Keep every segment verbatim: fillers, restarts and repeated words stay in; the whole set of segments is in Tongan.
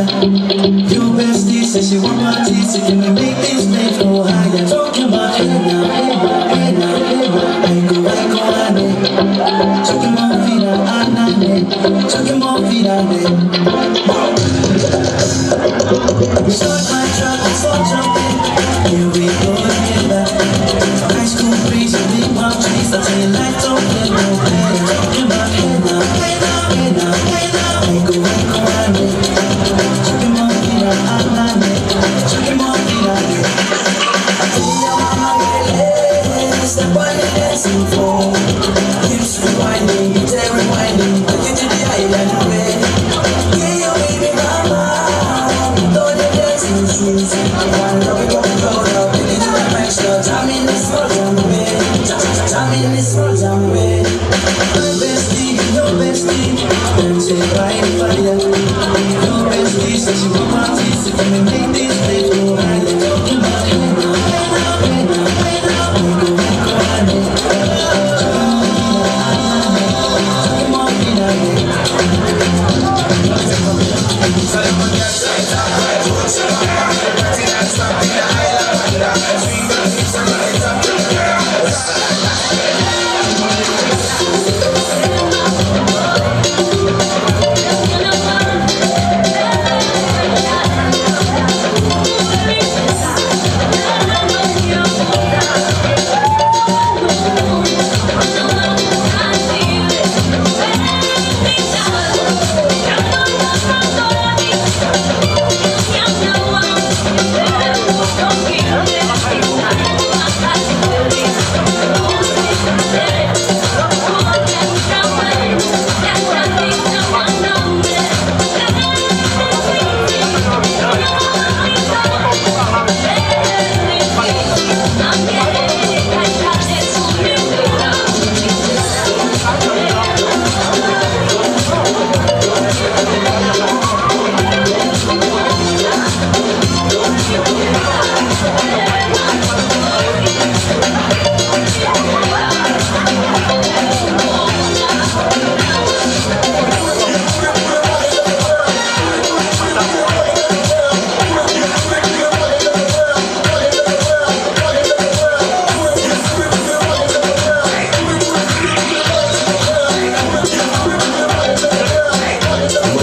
Your bestie says she want my teeth, so can we make this place go higher? Talking about hey now, hey now, hey now, hey now, I go, I go, I need. Talking about feet, I, I, I need. Talking about feet, I need. We start my truck, we start jumping. Here we go together. High school breeze and big palm trees. I tell you, life don't get no better. Talking about hey now, hey now, hey now, hey now. I go, I go, I need.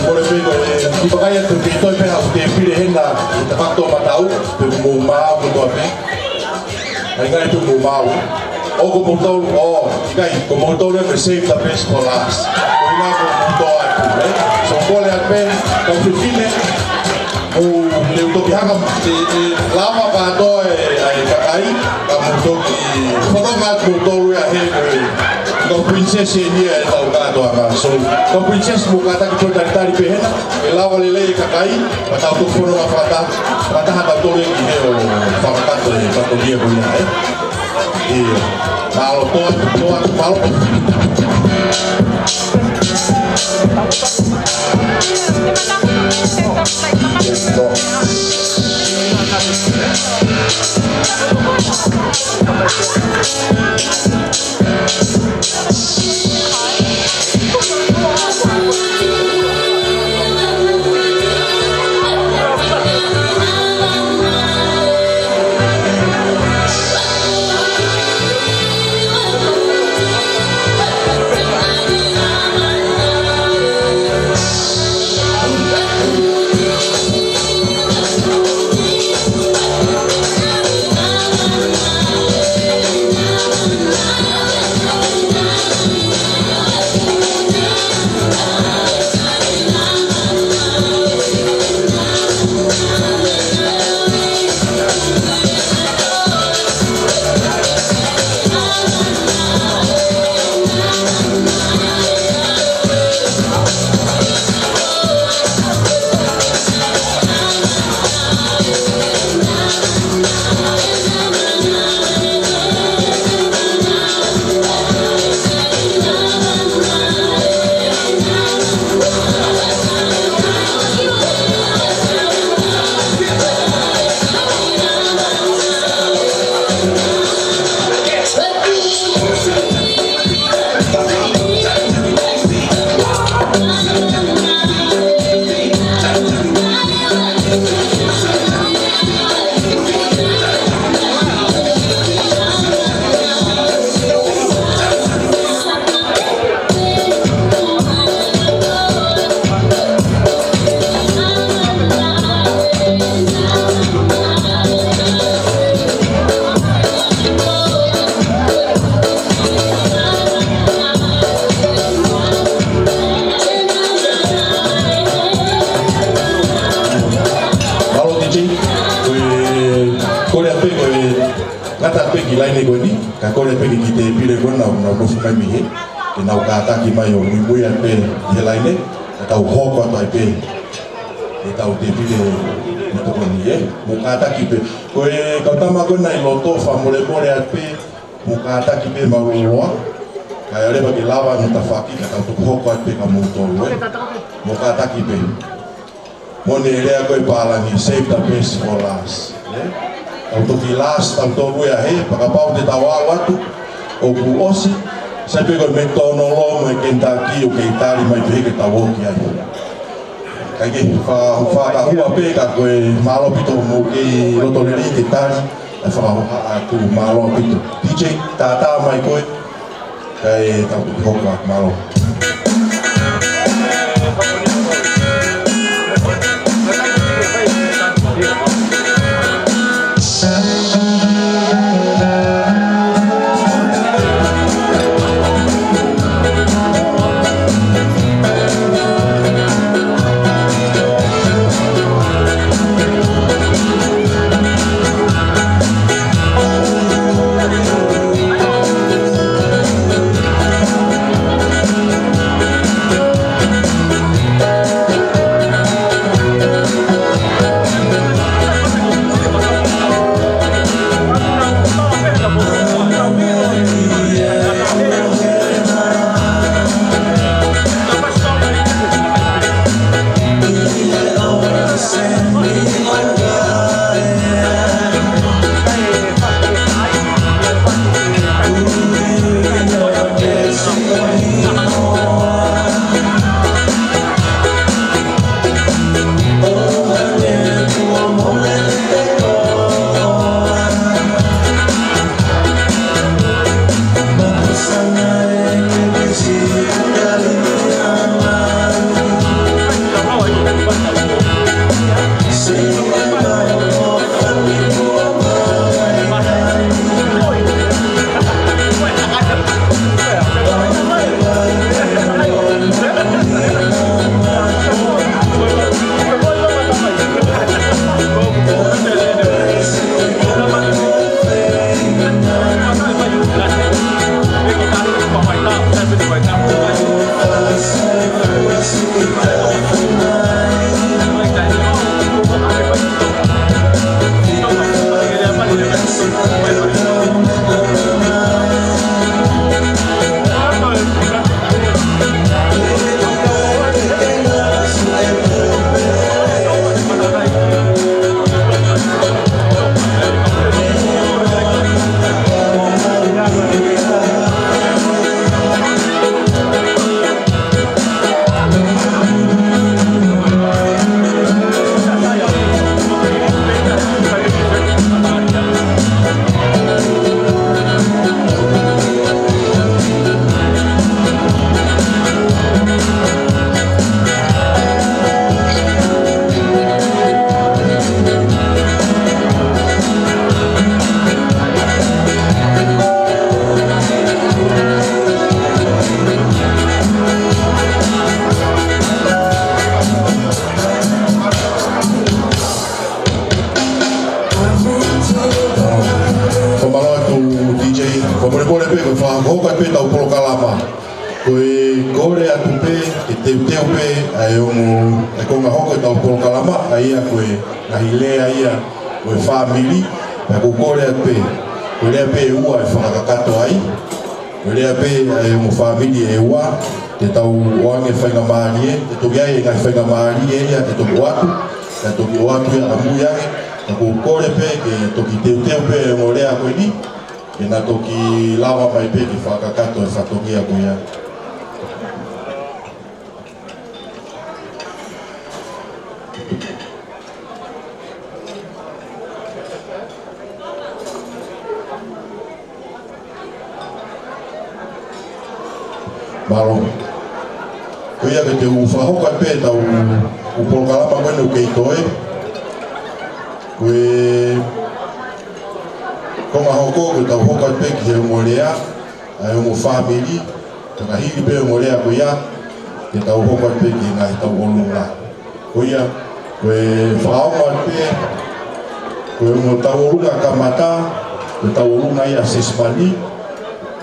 Mole pē ko e, ʻoku ou vakai atu ke toe pē haʻaku tēpile hena, ʻi he tafaʻaki toʻomataʻu, pea mou maau kotoa pē. ʻIkai, ʻikai, pea mou maau. ʻOku mou tau, ʻo, ʻikai, ko mou tau le save the best for last. Ko ena ko mou tau atu, ē? So, kole atu pē, kau fefine, ʻoku ou toki hanga, ʻe, ʻe lava kātoa e, ʻa e kakai, ka mou toki, fotonga atu mou tau ia he, ko e, kau princess ʻe nia ʻe tau kātoa ka. So, kau princess mou kātaki toe talitali pē hena, ʻe lava lelei e kakai, ka tau toki fononga fakataha, fakataha tautolu ʻi he ʻo fakakakato e fatongia ko ia, ē? ʻIo. Mālō, toa, toa, mālō. Laine ko eni, kae kole pē ki he tēpile ko ena, nau nofo mai mei hē, ke nau kātaki mai ʻo muimui atu pē he laine, ka tau hoko atu ai pē ʻetau tēpile mo tokoni, ē. Mou kātaki pē. Ko e kau tama ko ena ʻi loto, fakamolemole atu pē, mou kātaki pē mālōlō. Kae ʻoua leva ke lava ʻenau tafaʻaki, ka tau toki hoko atu pē kia moutolu, ē. Mou kātaki pē. Moʻoni e lea ko ē pālangi, save the best for last. Ē? Tau toki last, tau toki ʻi hē, pea kapau te tau aʻu atu, ʻoku ʻosi, sai pē ko e McDonald mo e Kentucky ʻoku kei tali mai pē ke tau ō ki ai. Kae kehe, fa-, fakahua pē ka ko e mālō ʻaupito mou kei loto lelei ke tali, ʻa e fakahohaʻa atu, mālō ʻaupito. D J, tātā mai koe. Kae tau toki hoko atu, mālō. Ko e mālō atu D J, ko e molemole pē, ko e fakahoko pē ʻetau polokalama. Ko e kole atu pē, ke teuteu pē, ʻa e ongo, ʻa e konga hoko ʻetau polokalama, ʻa ia ko e ngaahi lea ia, ko e fāmili, pea ko e kole atu pē, ko e lea pē ʻe ua ʻe fakakakato ai. Ko e lea pē ʻa e ongo fāmili ʻe ua, te tau ʻoange faingamālie, te toki ʻai e ngaahi faingamālie ia, te toki ʻoatu, te toki ʻoatu ia ʻamui ange, ka ko e kole pē ke toki teuteu pē e ongo lea ko eni, ke na toki lava mai pē ke fakakakato e fatongia ko ia. Mālō. Ko ia ke te u fakahoko pē ʻetau ʻū polokalama ko eni ʻoku kei toe. Ko e konga hoko ke tau hoko pē ki he ongo lea, ʻa e ongo fāmili, ka hili pē ongo lea ko ia, ke tau hoko pē ki he ngaahi tauʻolunga. Ko ia, ko e fakaongo pē, ko e ongo tauʻolunga kamata, Ko e tauʻolunga ia ʻa Sesimani,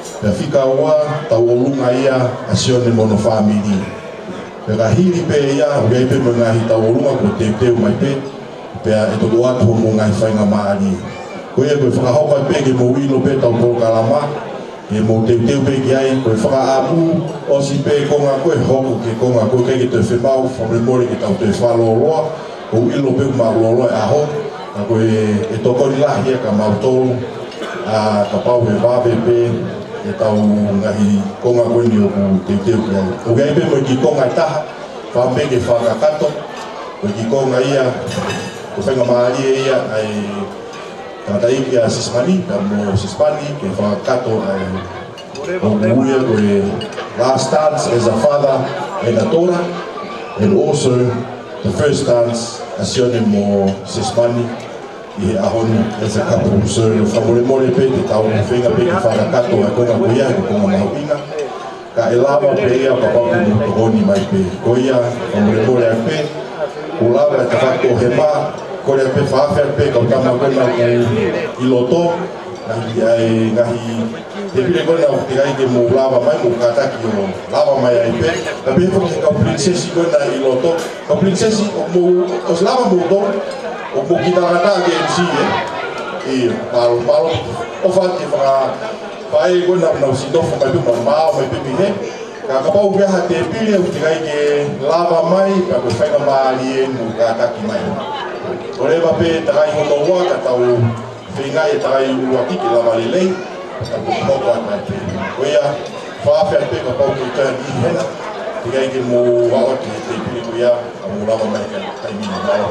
pea fika ua, tauʻolunga ia ʻa Sione mo hono fāmili. Pea ka hili pē ia, ʻoku ʻi ai pē mo e ngaahi tauʻolunga kuo teuteu mai pē, pea ʻe toki ʻoatu hoʻomou ngaahi faingamālie. Ko ia ko e fakahoko pē ke mou ʻilo pē ʻetau polokalama, ke mou teuteu pē ki ai, ko e fakaʻamu, ʻosi pē konga ko ē hoko ki he konga ko ē, ʻikai ke toe fiemaʻu, fakamolemole ke tau toe fakalōloa, ʻoku ou ʻilo pē ʻoku māʻulōloa e ʻaho, ka ko e, ʻe tokoni lahi ia kia mautolu, ʻa, kapau ʻe vave pē ʻetau ngaahi konga ko eni ʻoku teuteu ki ai. ʻOku ʻi ai pē mo e kiʻi konga ʻe taha, fai pē ke fakakakato, ko e kiʻi konga ia, ko e faingamālie ia ʻa e tangataʻeiki ʻa Sesimani, ka mo Sesimani, ke fakakakato ʻa e ʻoku ui ia ko e last dance as a father and a daughter, and also the first dance ʻa Sione mo Sesimani ʻi he ʻaho ni as a couple. So, fakamolemole pē te tau feinga pē ke fakakakato ʻa e konga ko ia, ko e konga mahuʻinga. Ka ʻe lava pē ia kapau te mou tokoni mai pē. Ko ia, fakamolemole atu pē, kuo lava e tafaʻaki ʻo hema, kole pē fakaafeʻi pē kau tama ko ena ʻi loto, ngaahi, ʻa e ngaahi tēpile ko ena ʻoku teʻeki ai ke mou lava mai, mou kātaki ʻo lava mai ai pē. Ka pehē foki ki he kau pilinisesi ko ena ʻi loto. Kau pilinisesi, ʻoku mou, ʻosi lava moutolu, ʻoku mou kiʻi talangataʻa ki he M C, ē? ʻIo, mālō, mālō, ʻofa ke faka-, fai ko ena ʻoku nau ʻosi nofo mai pē, mou maʻu mai pē mei hē. Ka kapau ʻoku ʻi ai ha tēpile ʻoku teʻeki ai ke lava mai, pea ko e faingamālie eni mou kātaki mai. Kole pē takai hono ua ka tau feinga e takai ʻuluaki ke lava lelei, ka tau hoko atu ai pē. Ko ia, fakaafeʻi pē kapau ʻoku ʻi ai ha niʻihi hena, teʻeki ai ke mou aʻu ki he tēpile ko ia, ka mou lava mai ki he taimi ni, mālō.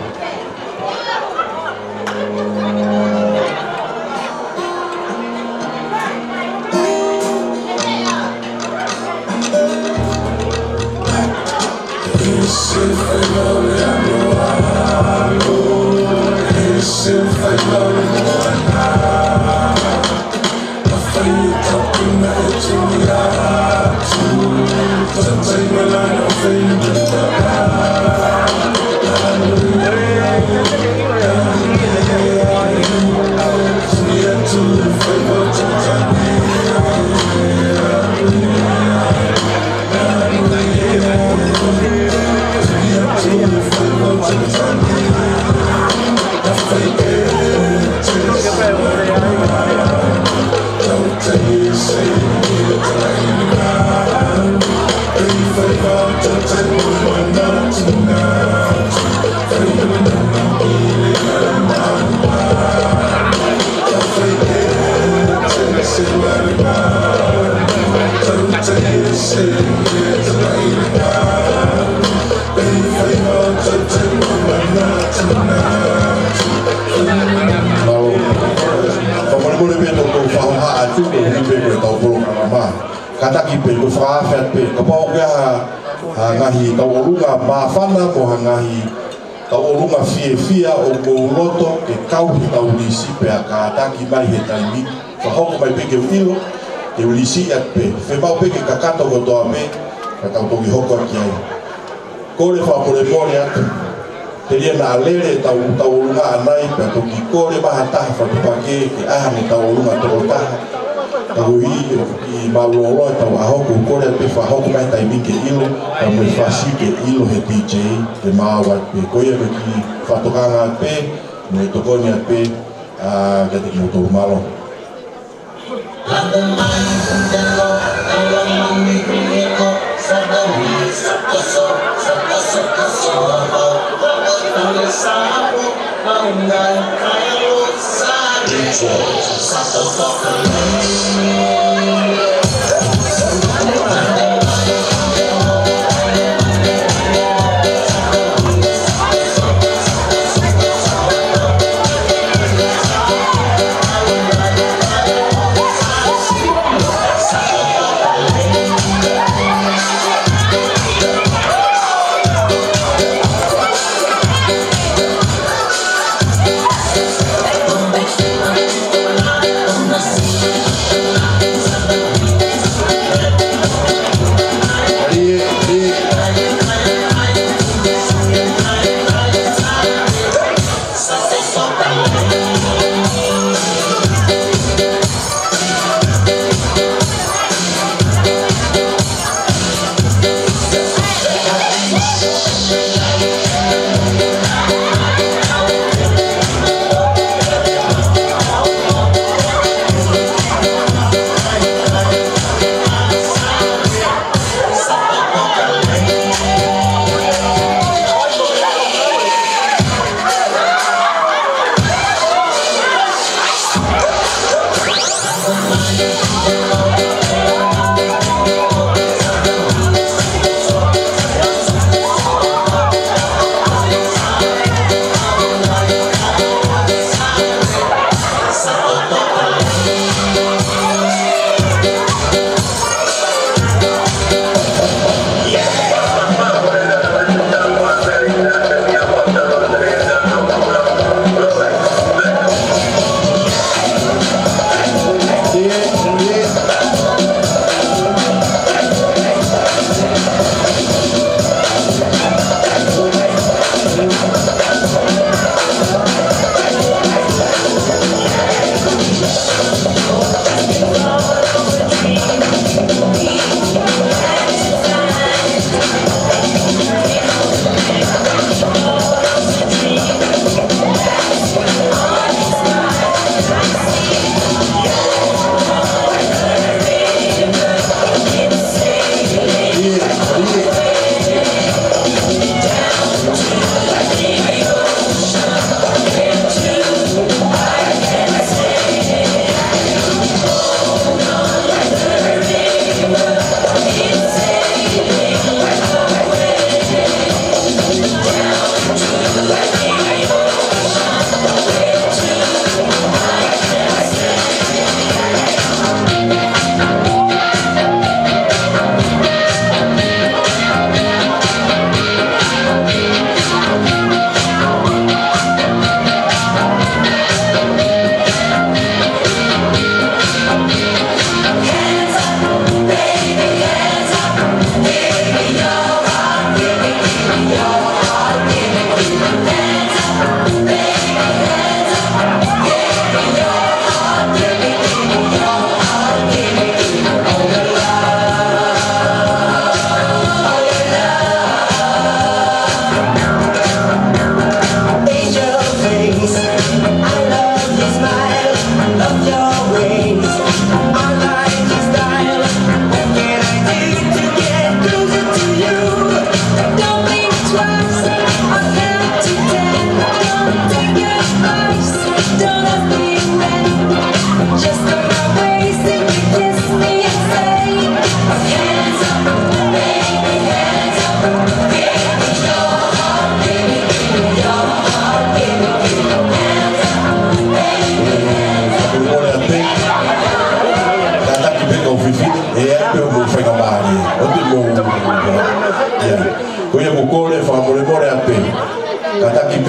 Mālō. Fakamolemole pē ʻoku ou fakahoha atu, ko e ʻuhi pē ko ʻetau polokalama. Kātaki pē, ko e fakaafeʻi pē, kapau ʻoku ʻi ai ha, ha ngaahi tauʻolunga māfana mo ha ngaahi tauʻolunga fiefia ʻoku mou loto ke kau he tau lisi pea kātaki mai he taimi, fakahoko mai pē ke u ʻilo, ke u lisi atu pē. Fiemaʻu pē ke kakato kotoa pē, ka tau toki hoko atu ki ai. Kole fakamolemole atu. Telia naʻa lele ʻetau tauʻolunga ʻanai, pea toki kole mai ha taha fakatuʻupakē ke ʻai haʻane tauʻolunga toko taha. Ka koeʻuhi ʻoku kiʻi māʻulōloa ʻetau ʻaho, ko e kole atu pē fakahoko mai he taimi ke ʻilo, ka mo e fasi ke ʻilo he D J, ke maau atu pē. Ko ia ko e kiʻi fakatokanga atu pē, mo e tokoni atu pē, ʻa, kiate kimoutolu, mālō.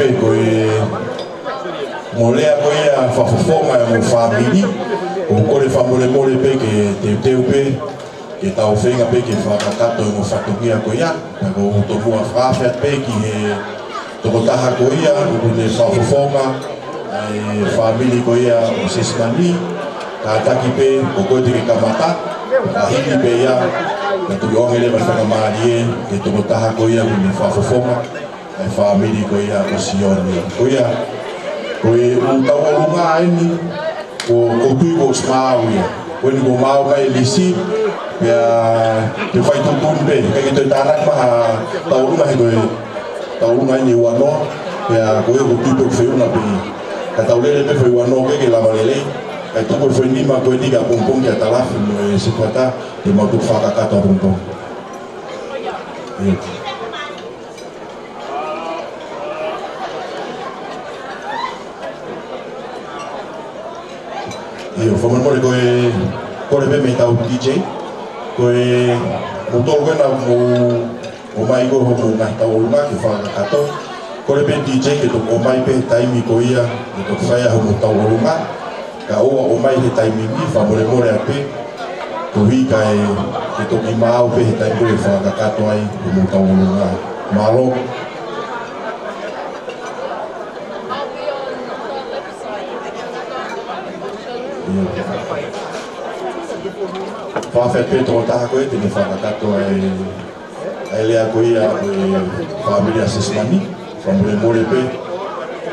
Pea ko e, mo e lea ko ia fakafofonga ʻa e fāmili, ʻoku ou kole fakamolemole pē ke teuteu pē ke tau feinga pē ke fakakakato e ngaahi fatongia ko ia. Pea ʻoku ou tomuʻa fakaafe pē ki he tokotaha ko ia ʻoku ne fakafofonga ʻa e fāmili ko ia ʻo Sesimani, kātaki pē ʻoku ʻikai te ke kamata, ka hili pē ia, ka tuku ʻoange leva faingamālie ki he tokotaha ko ia ʻoku ne fakafofonga ʻa e fāmili ko ia ʻo Sione. Ko ia, ko e ʻū tauʻolunga eni, ko, ʻoku ou tui kuo ʻosi maau ia. Ko eni kuo maau mai e lisi, pea te u fai tuʻutuʻuni pē, ʻikai ke toe tānaki mai ha tauʻolunga he ko e tauʻolunga eni ʻe uanoa, pea ko ia ʻoku ou tui pē ʻoku feʻunga pē ia. Ka tau lele pē foʻi uanoa ke, ke lava lelei, kae tuku e foʻi nima ko eni kia Pongipongi, kia Talafi mo e Setuata, ke mau toki fakakakato ʻapongipongi. ʻIo. ʻIo, fakamolemole ko e, kole pē mei heʻetau D J. Ko e, mou tolu ko ena mou ō mai ko hoʻomou ngaahi tauʻolunga ke fakakakato. Kole pē D J ke toki ō mai pē he taimi ko ia ke toki fai ai hoʻomou tauʻolunga. Ka ʻoua ʻo ʻomai he taimi ni, fakamolemole atu pē, koeʻuhi kae ke toki maau pē he taimi ko ia ke fakakakato ai hoʻomou tauʻolunga. Mālō. Fakafetaʻi pē tokotaha ko ē te ne fakakakato ai ʻa e lea ko ia ʻa e fāmili ʻa Sesimani, fakamolemole pē,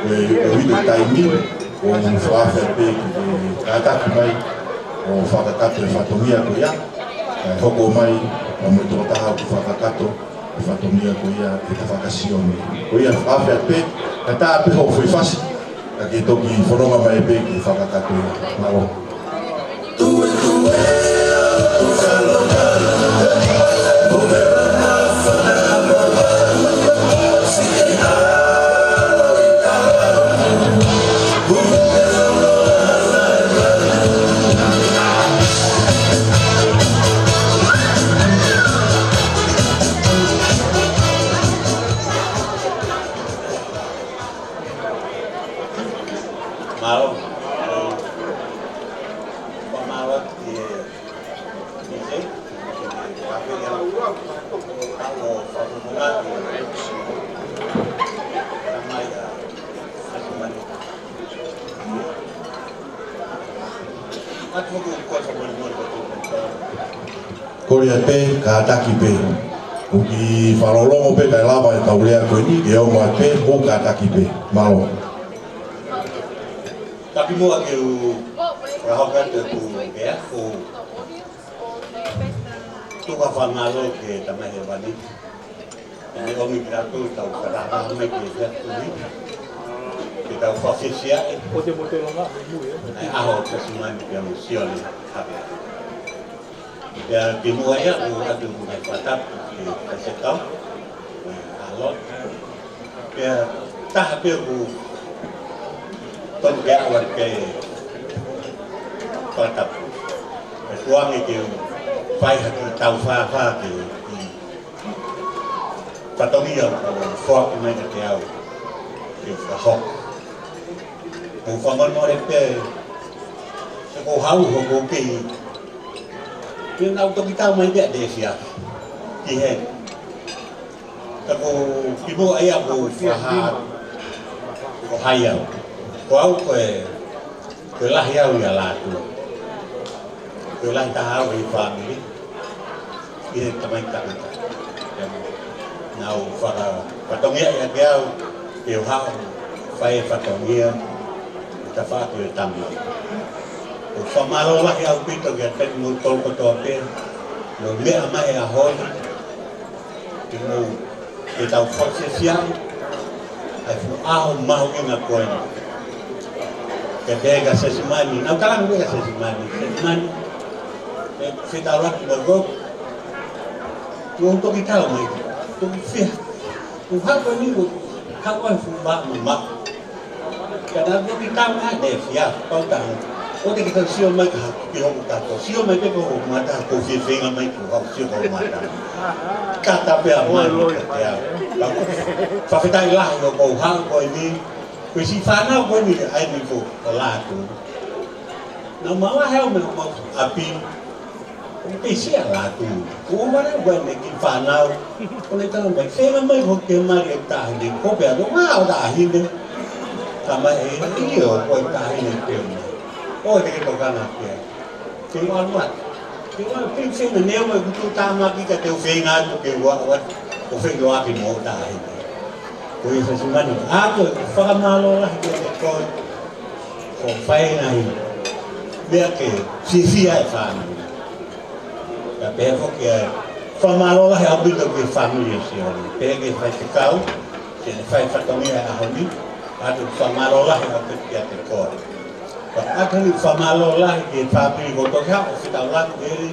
ko e, ko e ʻuhi ko e taimi, ʻoku ou fakafetaʻi pē ki he kātaki mai ʻo fakakakato e fatongia ko ia, kae hoko mai ʻa e tokotaha ʻoku fakakakato e fatongia ko ia ʻi he tafaʻaki ʻa Sione. Ko ia fakafetaʻi pē, ka tā pē hoʻo foʻi fasi, ka ke toki fononga mai pē ke fakakakato ia. Mālō. Mālō. Mālō. Kole pē, kātaki pē. ʻOku kiʻi fakalongolongo pē kae lava ʻetau lea ko eni, ke ʻomai pē, mou kātaki pē. Mālō. Tapi mo ake u rahoka te ku ke aku. Tuku ha fakamālō ki he Tamai Hēvani. ʻEne ʻomi kitautolu ke tau fakataha mai ki he feituʻu ni. Ke tau fakafeʻiloaki. Ko te mote longa, mui, ē? ʻAho ʻo Sesimani pea mo Sione Hape. Pea kimuʻa ia, ʻoku ou ʻoatu mo e fakatapu ki he Faifekau, ʻa Lot. Pea taha pē ʻoku tonu ke ʻoatu ke fakatapu. ʻOku ou ange ke u fai ha kiʻi tau fāfā ke u fatongia ʻoku foaki mai kiate au ke u fakahoko. ʻOku ou fakamolemole pē, he ko e hau hoku kei. Ke nau toki tau mai pē ʻa Desia. Ki he. Ka ko kimuʻa ia ko faha. Ko hai au. Ko au ko e, ko e lahi au ia lātu. Ko e lahi taha au ʻi he fāmili. ʻI he tamai tangata. Nau faka-, fatongia ia ke au, ke u haʻu, fai e fatongia, ʻi he tafaʻaki ʻo e tama. ʻOku ou fakamālō lahi ʻaupito kiate kimoutolu kotoa pē, hoʻomou meʻa mai he ʻaho ni, ke mou, ke tau fakafeʻiloaki, ʻa e fuʻu ʻaho mahuʻinga ko eni. Ke pehē kia Sesimani, nau kalanga pē kia Sesimani, Sesimani, ʻe, fetaulaki mo koe, ʻoku ou toki tau mai, toki fea, ʻoku ou haʻu ko eni, ʻoku ou haʻu ai fuʻu maʻu mamaʻo. Ka naʻa toki tau mai ʻa Desia, pau taha. ʻOua te ke tau sio mai ki hoku kato, sio mai pē ki hoku mata, ko e feinga mai ko hoku sio ki hoku mata. Kata pē ʻa Mani kiate au. Ka ko e fakafetaʻi lahi ʻoku ou haʻu ko eni, ko e siʻi fānau ko eni ʻa eni ko, ko Lātū. Naʻa mau ʻalu he ʻomai homau ʻapi. ʻOku kei siʻi ʻa Lātū. ʻOku ou ʻalu ko eni ki he fānau. Ko e tala mai, feinga mai ko ke mali e taʻahine. Ko pea to, ʻā, ʻo taʻahine. Ka mai e, ʻio, ko e taʻahine pē mai. ʻOua te ke tokanga ki ai. Ke u ʻalu atu. Ke u ʻalu, ke u feinga, neongo ʻeku tuʻutāmaki ka te u feinga atu ke u ʻalu atu. ʻO feinga ʻaki mo taʻahine. Ko ia Sēsimani, ʻoku ou fakamālō lahi kiate koe. Ko e faʻahinga meʻa ke fiefia e fānau. Ka pehē foki ʻa e fakamālō lahi ʻaupito ki he fāmili ʻo Sione. Pehē ki he faifekau, ki he fai fatongia he ʻaho ni, ʻoku ou fakamālō lahi ʻaupito kiate koe. Pea ʻoku ou fakamālō lahi ki he fāmili kuo toki haʻu ʻo fetaulaki heni,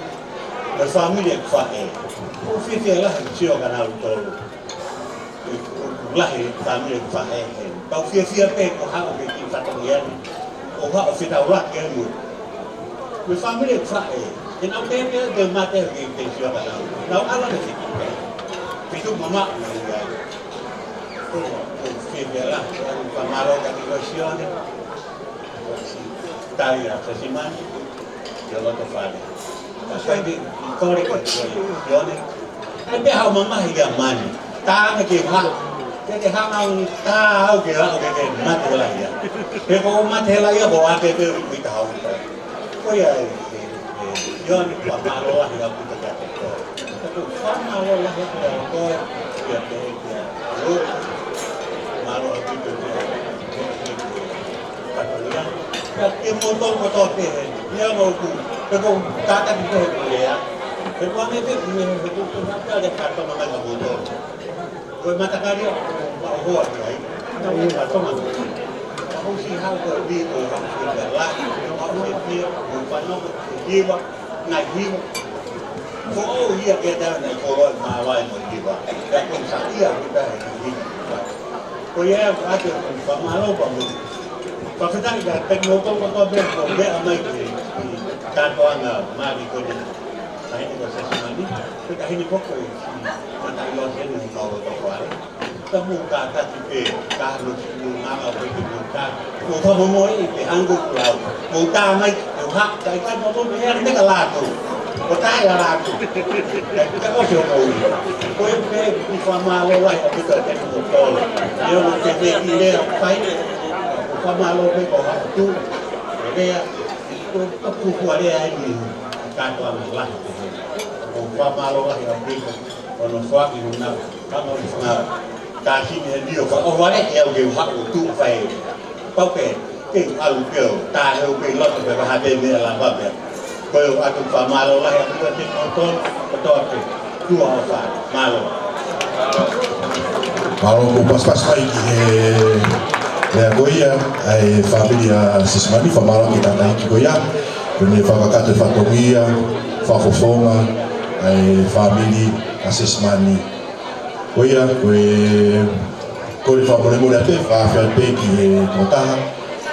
mo e fāmili ʻeku faʻē. ʻOku ou fiefia lahi ʻeku sio kia nautolu. ʻOku lahi e fāmili ʻeku faʻē heni. Pea ʻoku ou fiefia pē ko e haʻu ki he kiʻi fatongia ni. ʻO haʻu ʻo fetaulaki heni. Mo e fāmili ʻeku faʻē. Ke nau pehē pē te u mate ki he sio kia nautolu. Nau ʻalu ʻo fetaulaki. Fitu mama, nau ia. ʻOku ou fiefia lahi, ʻoku ou fakamālō kiate koe Sione. Ko e siʻi tali ʻa Sēsimani, ki loto fale. Ka sai ni, ʻi kole ko Sione. ʻAi pē haʻo mamahi kia Mani. Tā ange ke u haʻu. Ke ke hanga ʻo tā au ke u haʻu ke ke mate lahi ia. Pe ko e mate lahi ia, ko ʻete pē ui ta hau. Ko ia e, e, e, Sione, fakamālō lahi ʻaupito kiate koe. Ka ʻoku ou fakamālō lahi atu kiate koe, kiate, kiate Lori. Mālō ʻaupito kiate, kiate, kiate Katolia. Kiate kimoutolu kotoa pē he, ia mau ku, pe ko e kātaki pē he lea. Pe ko e anga pē, he, he, he, he, kātaki pē he kātoanga mai kia moutolu. Ko e matakali ʻoku ou hoa ki ai. Naʻa ku ʻi Tonga. Ka ʻosi haʻu ko e vi ko haʻu ki he lahi. Ka ʻosi e pia, ko e fānau ko e hiva, ngaahi hiva. Ko au ia ke tau ngaahi koloa ʻi Māvae mo e hiva. Ka ko e saiʻia ki he hiva. Ko ia ʻoku ʻoatu e fakamālō pea mo e fakafetaʻi kiate kimoutolu kotoa pē kuo meʻa mai ki he kātoanga mali ko eni. Taʻahine ko Sēsimani, ko e taʻahine foki ko e siʻi mataʻi loa heni ʻi homau loto fale. Ka mou kātaki pē, ka no siʻi mou nganga ʻo peke mou tā. Mou fakamomoʻi pē hangē ko ʻeku lau. Mou tā mai, mou haʻu, ka ʻikai mou mou meʻa ni ka Lātū. Ko tā ia Lātū. Ka, ka ʻosi hoʻomou. Ko ia pē, ʻoku ou fakamālō lahi ʻaupito kiate kimoutolu. Neongo e kiʻi lea ʻoku fai, ʻoku ou fakamālō pē ko haʻo tuʻu. Lea, ko e, ko e fuofua lea eni, kātoanga lahi. ʻOku ou fakamālō lahi ʻaupito, ʻo nofo ʻaki hono, ka mau fanga, ka kini he lio, ka ʻohovale, ʻe au ke u haʻu ʻo tuʻu fai. Pau pē, ke u ʻalu pē ʻo, tā he u pē loto pē, ka ha pē meʻa lava pē. Ko ia ʻoku ou fakamālō lahi ʻaupito kiate kimoutolu, kotoa pē, tuʻa ʻofa, mālō. Mālō, mou pasipasi mai ki he lea ko ia, ʻa e fāmili ʻa Sēsimani, fakamālō ki he tangataʻeiki ko ia, ko ʻene fakakakato e fatongia, fakafofonga, ʻa e fāmili ʻa Sēsimani. Ko ia, ko e, ko e fakamolemole atu, fakafeʻao pē ki he tokotaha,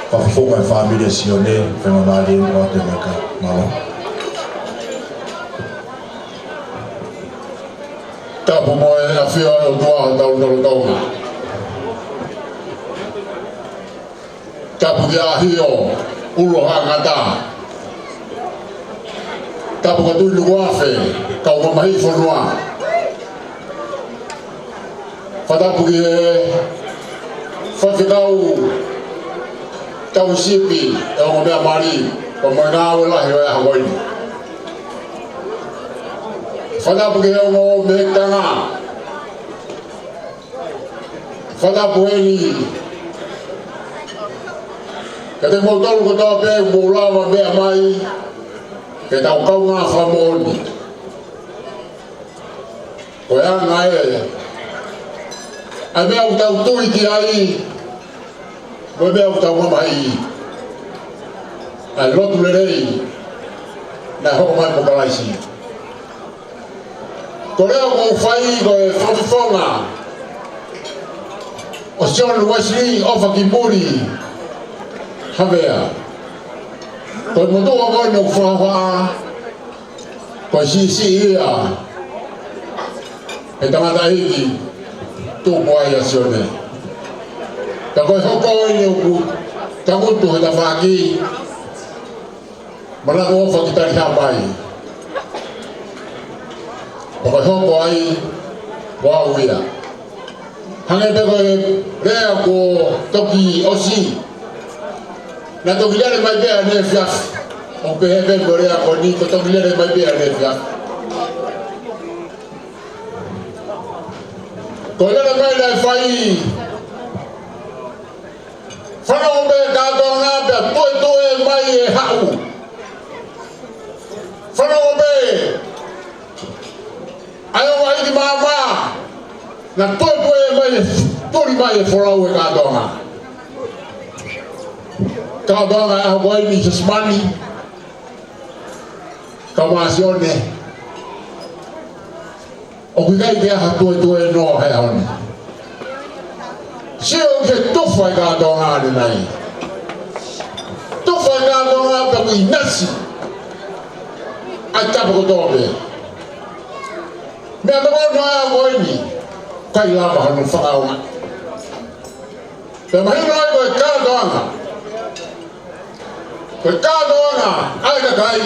fakafofonga e fāmili ʻa Sione, faingamālie ʻoatu e maika. Mālō. Tapu mo e ʻafio ʻa e ʻOtua ʻi hotau lotolotonga. Tapu ki he ʻAhio ʻUluʻi Haʻa Ngata. Tapu kia Tuʻi Nukuʻafe, kau mamahiʻi fonua. Fakatapu ki he faifekau tauhi sipi ʻo e ongo meʻa mali, pea mo e ngāue lahi ʻo e ʻaho ko eni. Fakatapu ki he ongo mehekitanga. Fakatapu heni kiate kimoutolu kotoa pē ʻoku mou lava meʻa mai ke tau kaungā fakamoʻoni. Ko e anga ē ʻa e meʻa ʻoku tau tui ki ai, mo e meʻa ʻoku tau mamahiʻi, ʻa e lotu lelei naʻe hoko mai mo Kalaisi. Ko e lea ʻoku ou fai ko e fakafofonga ʻo Sione Uēsili ʻOfakimuli Havea. Ko e motuʻa ko eni ʻoku fakahohaʻa, ko e siʻisiʻi ia He tangataʻeiki tupu ai ʻa Sione. Ka ko e hoko eni ʻoku tangutu he tafaʻaki, manako ʻofa ki Talihamai. Ka ko e hoko ai, ʻoku ou ia. Hangē pē ko e lea kuo toki ʻosi. Naʻe toki lele mai pē ʻaneefiafi. ʻOku pehē pē ko e lea ko eni, kuo toki lele mai pē ʻaneefiafi. Ko e lele mai naʻe fai. Fanongo pē kātoanga pea toetoe mai e haʻu. Fanongo pē ʻa e ʻofa ʻi māmā. Naʻe toetoe mai e, tuli mai e folau e kātoanga. Kātoanga ʻa e ʻaho ko eni Siaosi Mani. Ka mo Sione. ʻOku ʻikai ke ʻi ai ha toetoe noa he ʻaho ni. Sio ki he tufa e kātoanga ʻanenai. Tufa e kātoanga pea ʻoku ʻinasi ʻa e tapa kotoa pē. Meʻa tokoni ʻa e ʻaho ko eni. ʻIkai lava hano fakaonga. Pea mahino ai ko e kātoanga. Ko e kātoanga ʻa e kakai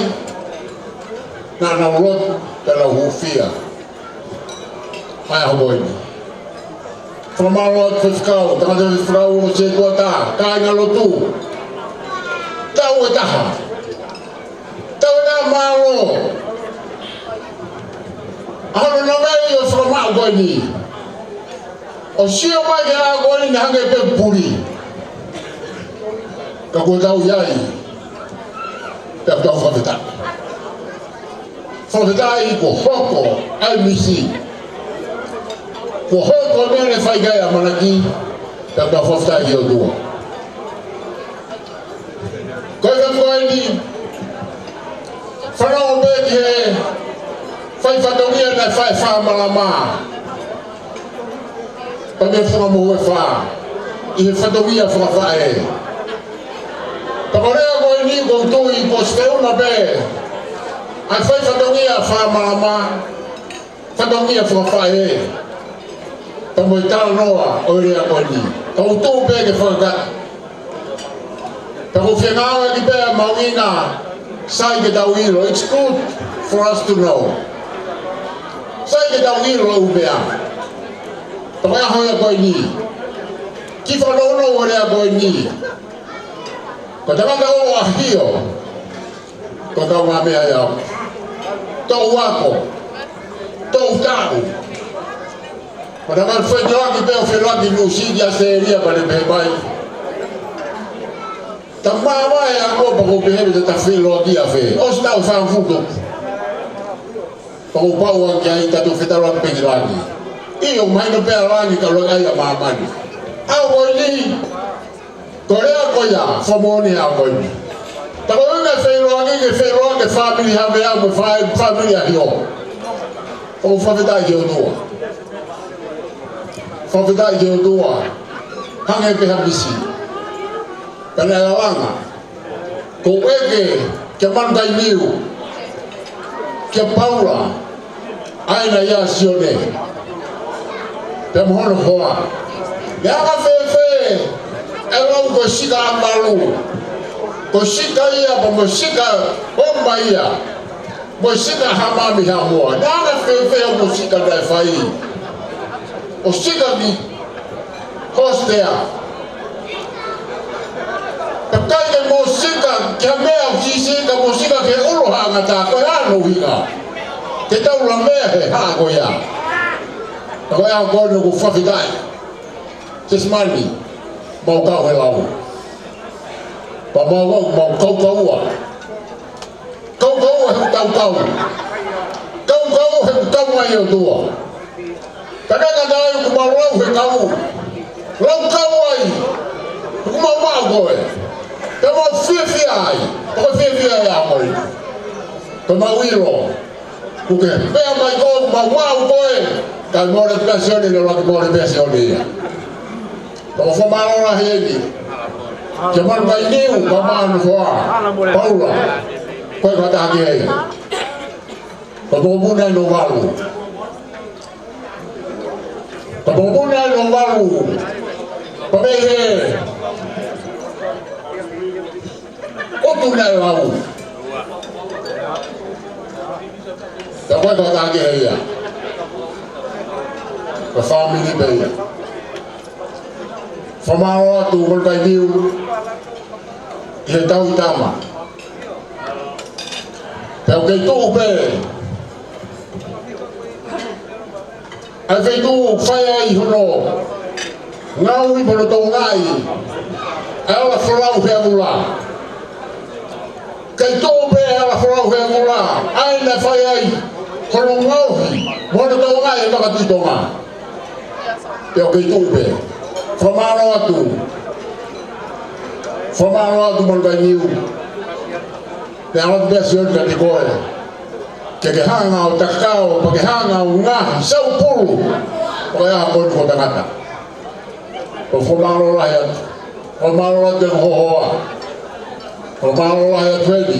naʻa nau lotu pea nau hūfia ʻa e ʻaho ko eni. Fakamālō atu Faifekau, tangataʻeiki Faifekau, ongo sētuata, kāingalotu. Tau e taha. Tau e taha, mālō. ʻA hono nofo ʻi he fakamaʻu ko eni. ʻO sio mai ki he ʻaho ko eni naʻe hangē pē puli. Ka kuo tau ʻi ai. Pea tau fakafetaʻi. Fakafetaʻi kuo hoko ʻa e misi. Kuo hoko e meʻa naʻe fai ki ai ʻa ʻAmanaki. Pea tau fakafetaʻi ki he ʻOtua. Ko e taimi ko eni, fanongo pē ki he fai fatongia naʻe fai ʻe Fakamalama. Pea mo e Fakamohu ʻe fā, ʻi he fatongia fakafaʻē. Pea ko e lea ko eni ʻoku ou tui kuo ʻosi feʻunga pē ʻa e fai fatongia ʻa Fakamalama. Fatongia fakafaʻē. Pea mo e talanoa ʻo e lea ko eni. Ka ʻoku ou tui pē ke fakakakato. Pea ʻoku ou fie ngāueʻaki pē ʻa e mahuʻinga, sai ke tau ʻilo. It's good for us to know. Sai ke tau ʻilo ʻū meʻa. Pea ko e ʻaho ia ko eni. Kiʻi fakanounou ʻo e lea ko eni. Ko e tangata ʻoku ʻahio. Ko e kaungāmeʻa ia. Toʻu ako. Toʻu taʻu. Ko e tangata fetuaki pē ʻo fetuaki Nuʻusila, ʻAositelēlia pea ne pehē mai. Ta māvae ako pea ko e pehē pē ta fetuaki ʻa fē. ʻOsi taʻu fāngofulu. Pea kuo pau ange ai ta toe fetaulaki pē ki langi. ʻIo, mahino pē ʻa langi ka ʻoku ʻi ai ʻa māmani. ʻAho ko eni. Ko e lea ko ia, fakamoʻoni ʻa ko eni. Ta ko e ʻuhinga e feʻiloaki, ke feʻiloaki e fāmili Havea mo e fā-, fāmili ʻAhio. ʻOku fakafetaʻi ki he ʻOtua. Fakafetaʻi ki he ʻOtua. Hangē pē ha misi. Pea naʻe lalanga. Ko e ʻeke kia Manukainiu, kia Paula, ʻa ē naʻe ʻia Sione. Pea mo hono hoa. Naʻe anga fēfē e lau ko e sika ʻa Malu. Ko e sika ia, pea mo e sika ʻo Maia. Mo e sika ʻa Hamami Hamoa. Naʻe anga fēfē mo e sika naʻe fai. ʻO sika ki Hosea. Ka ʻikai ke mou sika ki ha meʻa ʻoku siʻisiʻi, ka mou sika ki he ʻulu ʻo ha tangata, ko e hā hono ʻuhinga? Ke tau lavea he haʻa ko ia. Ka ko e ʻaho ko eni ʻoku fakafetaʻi. Siaosi Mani, mau kau he lau. Pea mau, mau kaukaua. Kaukaua he ʻoku tau kau. Kaukaua he ʻoku tau mai ʻOtua. Ka naʻe ʻikai ngata ai ʻoku mau lau he kau. Lau kau ai. ʻOku mau maʻu koe. Pea mau fiefia ai. Pea ko e fiefia ia ʻa koe. Pea mau ʻilo. ʻOku ke pehē mai ko ʻoku mau maʻu koe. Ka mole pē ʻa Sione, naʻe ʻuluaki mole pē ʻa Sione ia. Pea ʻoku ou fakamālō lahi eni kia Manukainiu, pea mo hono hoa. Paula. Ko e kātaki ai. Pea mou muna ʻi hono valu. Ka mokopuna ʻi hono valu. Pea mei he ʻutu naʻe lau. Pea ko e kātaki ia. Ko e fāmili pē ia. Fakamālō atu Molokai Niu ʻi he tauhi tama. Pea ʻoku kei tuʻu pē ʻa e feituʻu ʻoku fai ai hono ngaohi mo hono tokangaʻi ʻa e Ala Folau Heavula. Kei tuʻu pē ʻa e Ala Folau Heavula, ʻa ia naʻe fai ai hono ngaohi mo hono tokangaʻi ʻa e Vaka Tuʻi Tonga. Pea ʻoku kei tuʻu pē. Fakamālō atu. Fakamālō atu Molokai Niu. Pea ʻalu atu pē ʻa Sione kiate koe. Ke ke hanga ʻo takao, pea ke hanga ʻo ngaohi, sau pulu. Pea ko e ʻaho ko eni ko e tangata. Pea fakamālō lahi atu. Fakamālō atu ki he hoa. Fakamālō lahi atu heni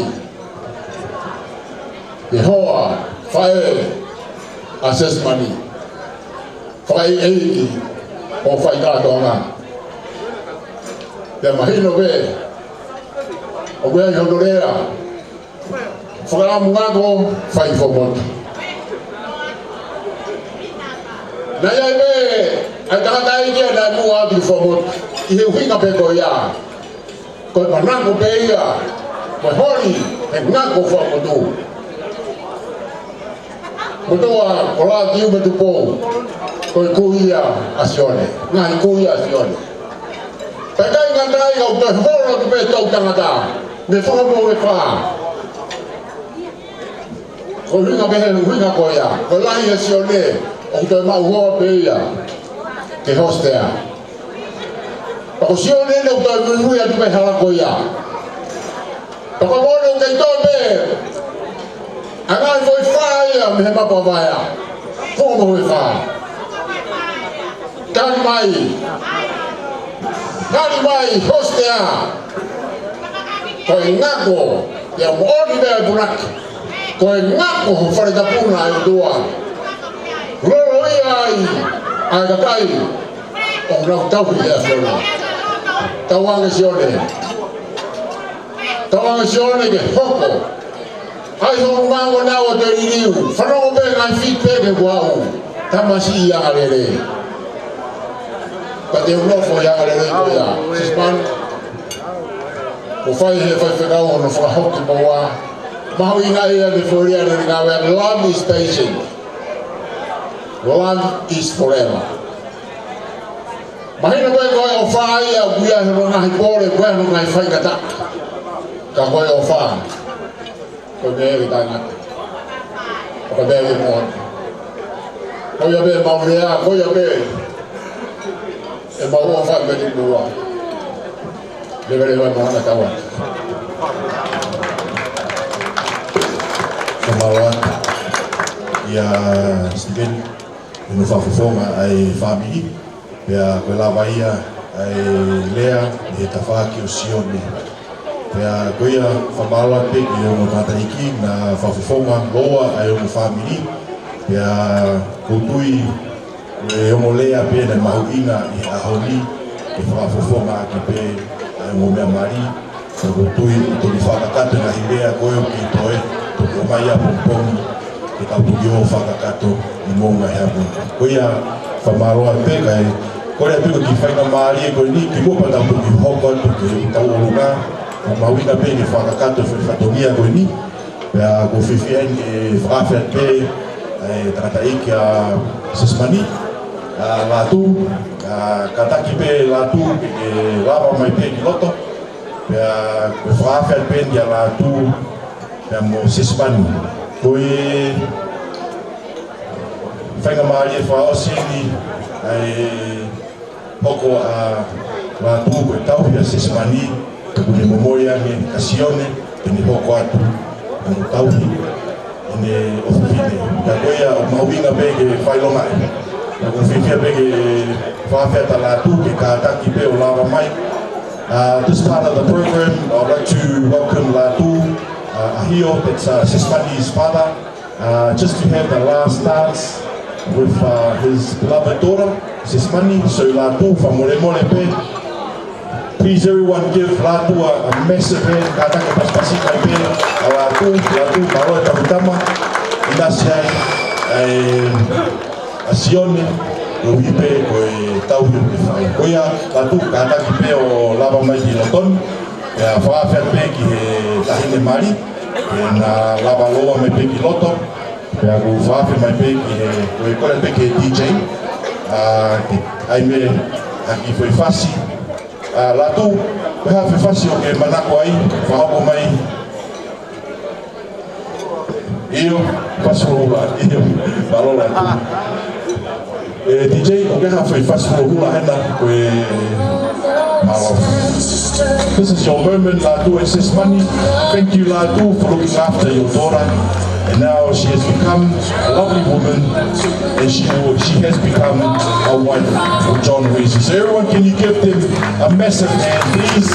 ki he hoa, faʻē ʻa Sesimani. Fakaʻeiʻeiki ʻo e faʻahitaʻu Tonga. Pea mahino pē, ʻoku ʻi ai hono lea. Fakaʻamu ngako, fai fuaʻamu motu. Naʻe ʻi ai pē ʻa e tangataʻeiki ia naʻe muʻa ʻi fuaʻamu motu. ʻI he ʻuhinga pē ko ia. Ko e manako pē ia, ko e holi, he ngako fuaʻamu motu. Motuʻa ko Lātiu mo Tupou, ko e kui ia ʻa Sione, ngaahi kui ʻa Sione. Pea ʻikai ngata ai ka ʻoku toe holo atu pē e toʻu tangata, mei Fakamoʻuefā. Ko e ʻuhinga pē he ʻuhinga ko ia, ko e lahi ʻa Sione, ʻoku toe maʻu hoa pē ia, ke hostea. Pea ko Sione ʻoku toe muimui atu pē he hala ko ia. Pea ko e moʻoni ʻoku kei toe pē ʻa e ngaahi foʻi fā ia mei he Mapu ʻa Vaea. Fakamoʻuefā. Tali mai. Tali mai, hostea. Ko e ngako, ia moʻoni meʻa ʻa e punake. Ko e ngako ho fale tapu na ʻa e ʻOtua. Lolo ia ai ʻa e kakai ʻoku nau tauhi ʻa e ʻAfiona. Tauange Sione. Tauange Sione ke hoko ai hoʻo mango naua te liliu. Fanongo pē ngaahi feedback ʻoku ʻaʻau. Tamasiʻi angalelei. Ka te u nofo ʻi he angalelei ko ia. Sismani. Kuo fai ʻe he faifekau hono fakahoko maua. Mahuʻinga ia ʻene foʻi lea naʻa ne ngāueʻaki, love is patient. Love is forever. Mahino pē ko e ʻofa ia, ʻoku ʻi ai hono ngaahi pole, ʻoku ʻi ai hono ngaahi faingataʻa. Ka ko e ʻofa. Ko e meʻa ia ke tangata. Ko e meʻa ia ke moʻoni. Ko ia pē ʻemau lea, ko ia pē ʻemau ʻofa mei muʻa. Leveleva mo ana kawa. Fakamālō atu ia Stephen, ʻi hono fakafofonga ʻa e fāmili. Pea ko e lava ia ʻa e lea ʻi he tafaʻaki ʻo Sione. Pea ko ia fakamālō atu pē ki he ongo tangataʻeiki naʻa fakafofonga, ʻoua ʻa e ongo fāmili. Pea ʻoku ou tui ko e ongo lea pē naʻe mahuʻinga ʻi he ʻaho ni, ke fakafofongaʻaki pē ʻa e ongo meʻa mali. Ka ʻoku ou tui ʻoku toki fakakakato e ngaahi lea ko ē ʻoku kei toe, toki ʻomai ʻapongipongi, ke tau toki ō fakakakato ʻi he moʻunga he ʻaho ni. Ko ia, fakamālō atu pē kae, kole atu pē ko e kiʻi faingamālie ko eni, kimuʻa pea tau toki hoko atu ki heʻetau ʻolunga, ʻoku mahuʻinga pē ke fakakakato e fatongia ko eni, pea ʻoku ou fiefia ai ke fakaafe atu pē, ʻa e tangataʻeiki ʻa Sesimani, ʻa Lātū, ʻa kātaki pē Lātū, ke, ke lava mai pē ki loto, pea ko e fakaafe atu pē eni kia Lātū, pea mo Sesimani. Ko e faingamālie fakaʻosi eni, ʻa e hoko ʻa Lātū ko e tauhi ʻa Sesimani, ka kuo ne momoi ange kia Sione, ke ne hoko atu, ʻa e tauhi, ʻene ʻofefine. Ka ko ia ʻoku mahuʻinga pē ke fai longaʻi. Ka ʻoku ou fiefia pē ke fakaafe atu ʻa Lātū, ke kātaki pē ʻo lava mai. Uh, this part of the program, I'd like to welcome Lātū, uh, ʻAhio, that's, uh, Sesimani's father, uh, just to have the last dance. with, uh, his beloved daughter, Sisimani. So Lātū, fakamolemole pē. Please, everyone, give Lātū a, a massive hand. Kātaki pasipasi mai pē ʻa Lātū. Lātū, mālō e tau tama. ʻInasi ai ʻa Sione, koeʻuhi pē ko e tauhi ʻoku ke fai. Ko ia, Lātū, kātaki pē ʻo lava mai ki loto ni. Pea fakaafe pē ki he taʻahine mali, pea na lava lōua mai pē ki loto. Pea ʻoku fakaafe mai pē ki he, ko e kole pē ki he D J. ʻA, ki, ʻai mai ha kiʻi foʻi fasi. ʻA, Lātū, ko e hā e foʻi fasi ʻoku ke manako ai, fakahoko mai. ʻIo, fasi Fulohula, ʻio, mālō Lātū. ʻE, D J, ʻoku ke hā e foʻi fasi Fulohula hena, ko e, mālō. This is your moment, Lātū and Sisimani. Thank you, Lātū, for looking after your daughter. And now she has become a lovely woman, and she will, she has become a wife for John Wesley. So everyone, can you give them a massive hand, please?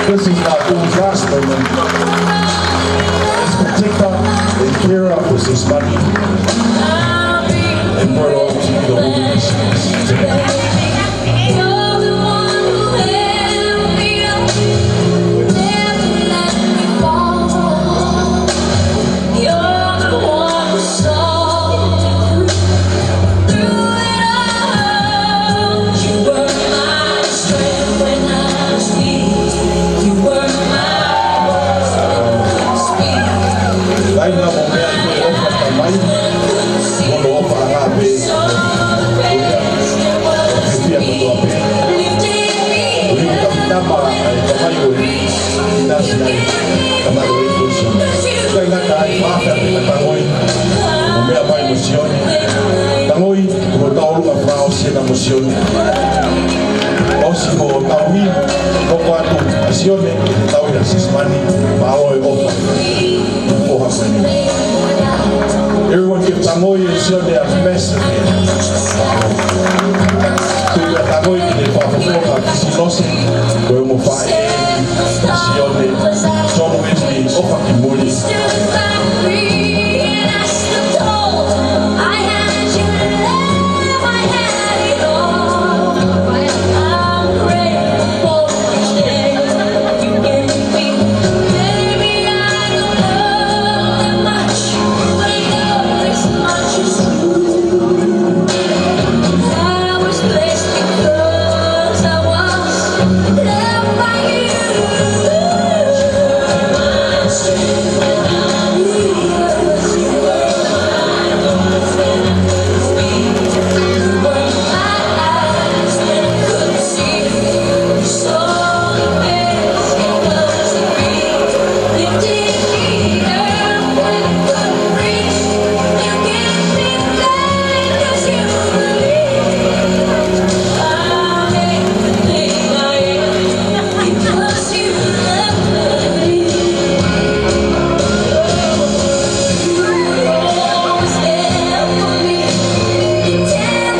This is Lātū's last moment as protector and carer for Sisimani, and brought her up to be the woman that she is today. Laina mo meʻa ʻi he ʻofa, Tamai, mo hono ʻofa ʻa e ʻAfiona. Ko ia, ʻoku ke fie kotoa pē. Ko e tau tama ʻa e Tamai ʻo e ʻinasi ai, Tamai ʻo e ʻinasi. Kae ngata ai, fakaafe pē kia Tangoi, mo meʻa mai mo Sione. Tangoi, ko e tau ʻolunga fakaʻosi ena mo Sione. ʻOsi hoʻo tauhi, hoko atu ʻa Sione, tauhi ʻa Sisimani, mālō e ʻofa. Everyone give Tangoi and Sione a massive hand. Tuku ʻa Tangoi ki he fakafofonga Kisi Lose, ko e ongo faʻē ʻa Sione, John Wesley, ʻofa ki muli.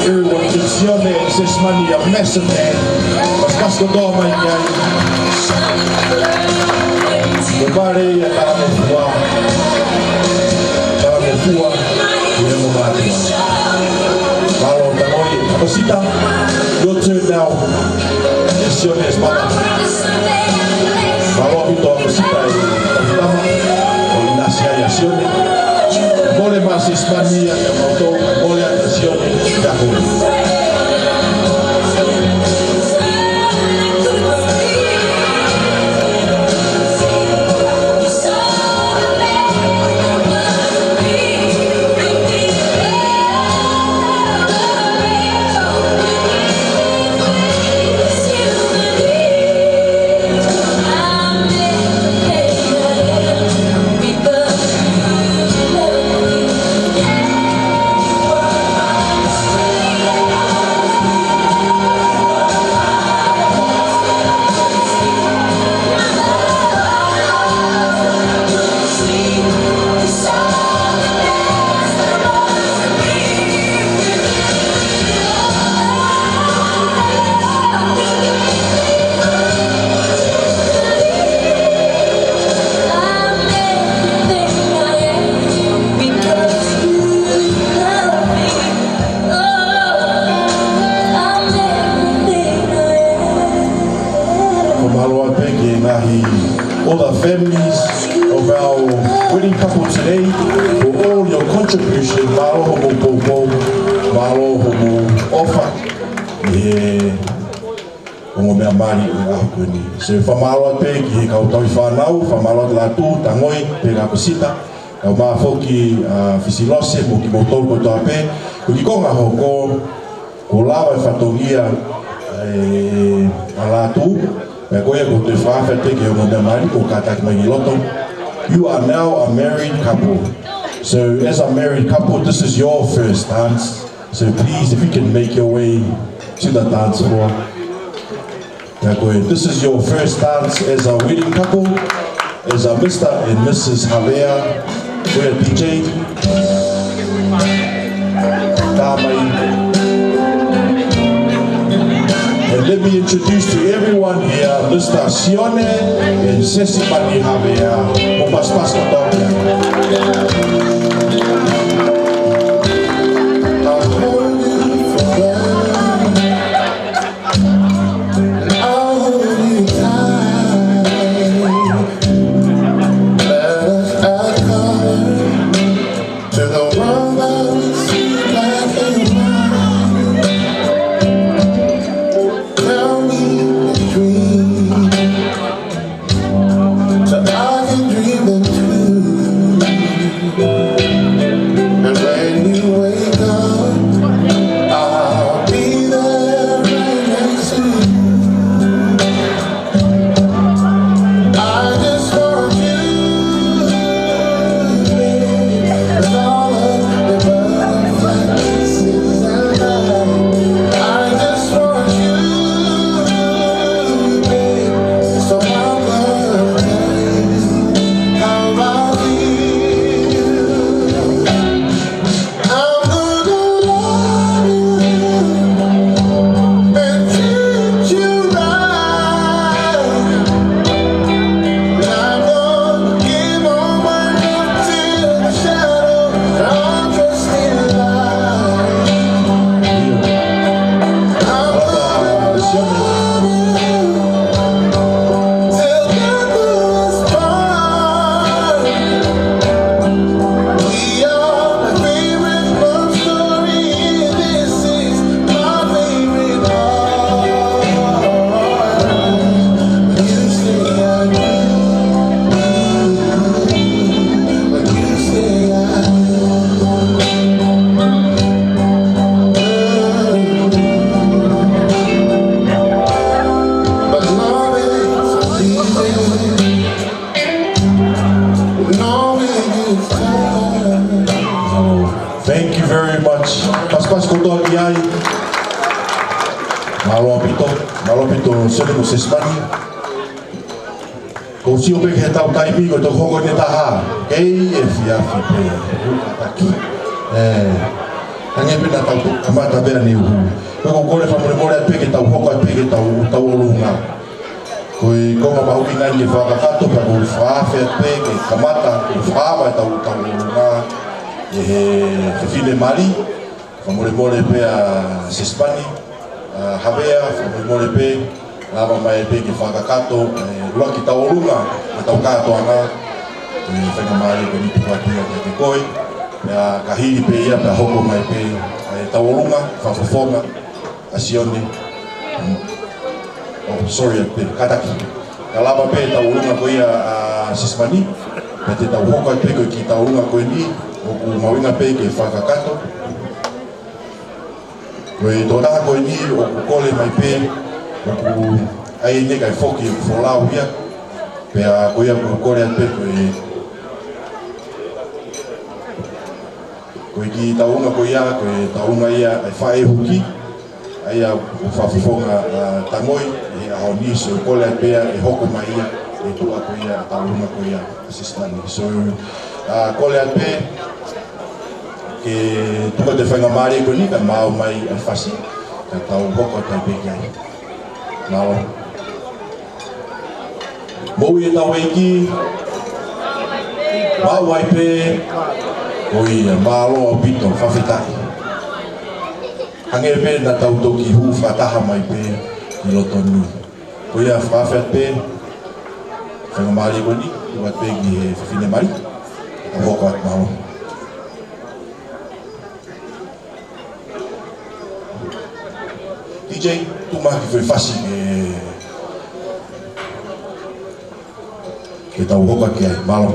Everyone give Sione and Sisimani a massive hand. Pasipasi kotoa mai ki ai. Ko e vale ia Talamofua. Talamofua, ʻi he mo mātua. Mālō Tangoi, ʻAkosita, your turn now. Sione, Sisimani. Mālō ʻaupito ʻAkosita ʻi he tama, ʻo ʻinasi ai ʻa Sione. Mole mai Sisimani ʻia kimoutolu, mole atu Sione, ʻia kimoutolu. Ki he ngaahi, all the families of our wedding couple today, for all your contribution. Mālō hoʻomou poupou, mālō hoʻomou ʻofa ʻi he ongo meʻa mali ʻo e ʻaho ko eni. So, fakamālō atu pē ki he kau tauhi fānau, fakamālō atu Lātū, Tangoi, pea mo Sita, kaeʻumaʻā foki ʻa Fisilose, mo kimoutolu kotoa pē. Ko e kiʻi konga hoko, kuo lava e fatongia ʻa Lātū, pea ko ia ʻoku ou toe fakafetaʻi ki he ongo meʻa mali kuo kātaki mai ki loto. You are now a married couple. So as a married couple, this is your first dance. So please, if you can make your way to the dance floor. Pea ko e, this is your first dance as a wedding couple, as a Mister and Missus Havea. Ko e D J. Ka mai. And let me introduce to everyone here, Mister Sione and Sesimani Havea. Mo paspas ka tau. I'll hold you tight. Let us add color to the world that we see black and white. Tell me a dream so I can dream them too. And when you wake up, I'll be there right next to you. I just want you, babe. With all of your butterfly kisses and light. I just want you, babe. So I'm gonna tell you how I feel. I'm gonna love you and treat you right. And I'm gonna give all my love till the shadows are dressed in light. I'm gonna love you till death do us part. We are my favorite love story. This is my favorite part. When you say I do, when you say I do. But love is easy. Love is easy. Thank you very much. Paspas kotoa ki ai. Mālō ʻaupito, mālō ʻaupito, Sione mo Sesimani. Ko u sio pē ki heʻetau taimi, ko e tau hoko ʻeni ʻe taha. Kei efiafi pē. Taki. ʻE, hangē pē naʻa tau kamata pē ʻaneuhu. Ko u kole fakamolemole pē ke tau hoko pē ke tau, tau ʻolunga. Ko e konga mahuʻinga ʻeni ke fakakakato pea ko u fakaafe pē ke kamata, ko u fakaava ʻetau, tau ʻolunga ʻe he fefine mali. Fakamolemole pē ʻa Sesimani, ʻa Havea, fakamolemole pē, lava mai pē ke fakakakato, ʻe, ʻuluaki tau ʻolunga, ʻa ʻetau kātoanga, ʻe, faingamālie ko eni tuku atu ia kiate koe, pea ka hili pē ia, pea hoko mai pē, ʻe, tau ʻolunga, fakafofonga, ʻa Sione. Oh, sorry, ʻa pē, kātaki. Ka lava pē tau ʻolunga ko ia ʻa Sesimani, pea te tau hoko atu pē ko e kiʻi tau ʻolunga ko eni, ʻoku mahuʻinga pē ke fakakakato. Ko e tokotaha ko eni ʻoku kole mai pē, ʻoku ʻai ʻeni kae foki ʻoku folau ia, pea ko ia ʻoku kole atu pē ko e, ko e kiʻi tau ʻolunga ko ia, ko e tau ʻolunga ia ʻa e faʻē huki, ʻa ia ʻoku fakafofonga ʻa Tangoi, ʻi he ʻaho ni, so kole atu pē ia ʻe hoko mai ia, ʻe tuʻa ko ia, tau ʻolunga ko ia, ʻa Sesimani. So, ʻa, kole atu pē, ke tuku atu e faingamālie ko eni, kae maau mai ʻa e fasi, kae tau hoko atu pē ki ai. Mālō. Moʻui ʻetau ʻEiki, maʻu ai pē, ko ia, mālō ʻaupito, fakafetaʻi. Hangē pē naʻa tau toki hū fakataha mai pē ʻi loto ni. Ko ia fakafetaʻi pē, Faingamālie ko eni, tuku atu pē ki he fefine mai, ʻo hoko atu, mālō. D J, tuku mai ha kiʻi foʻi fasi ke, ke tau hoko ki ai, mālō.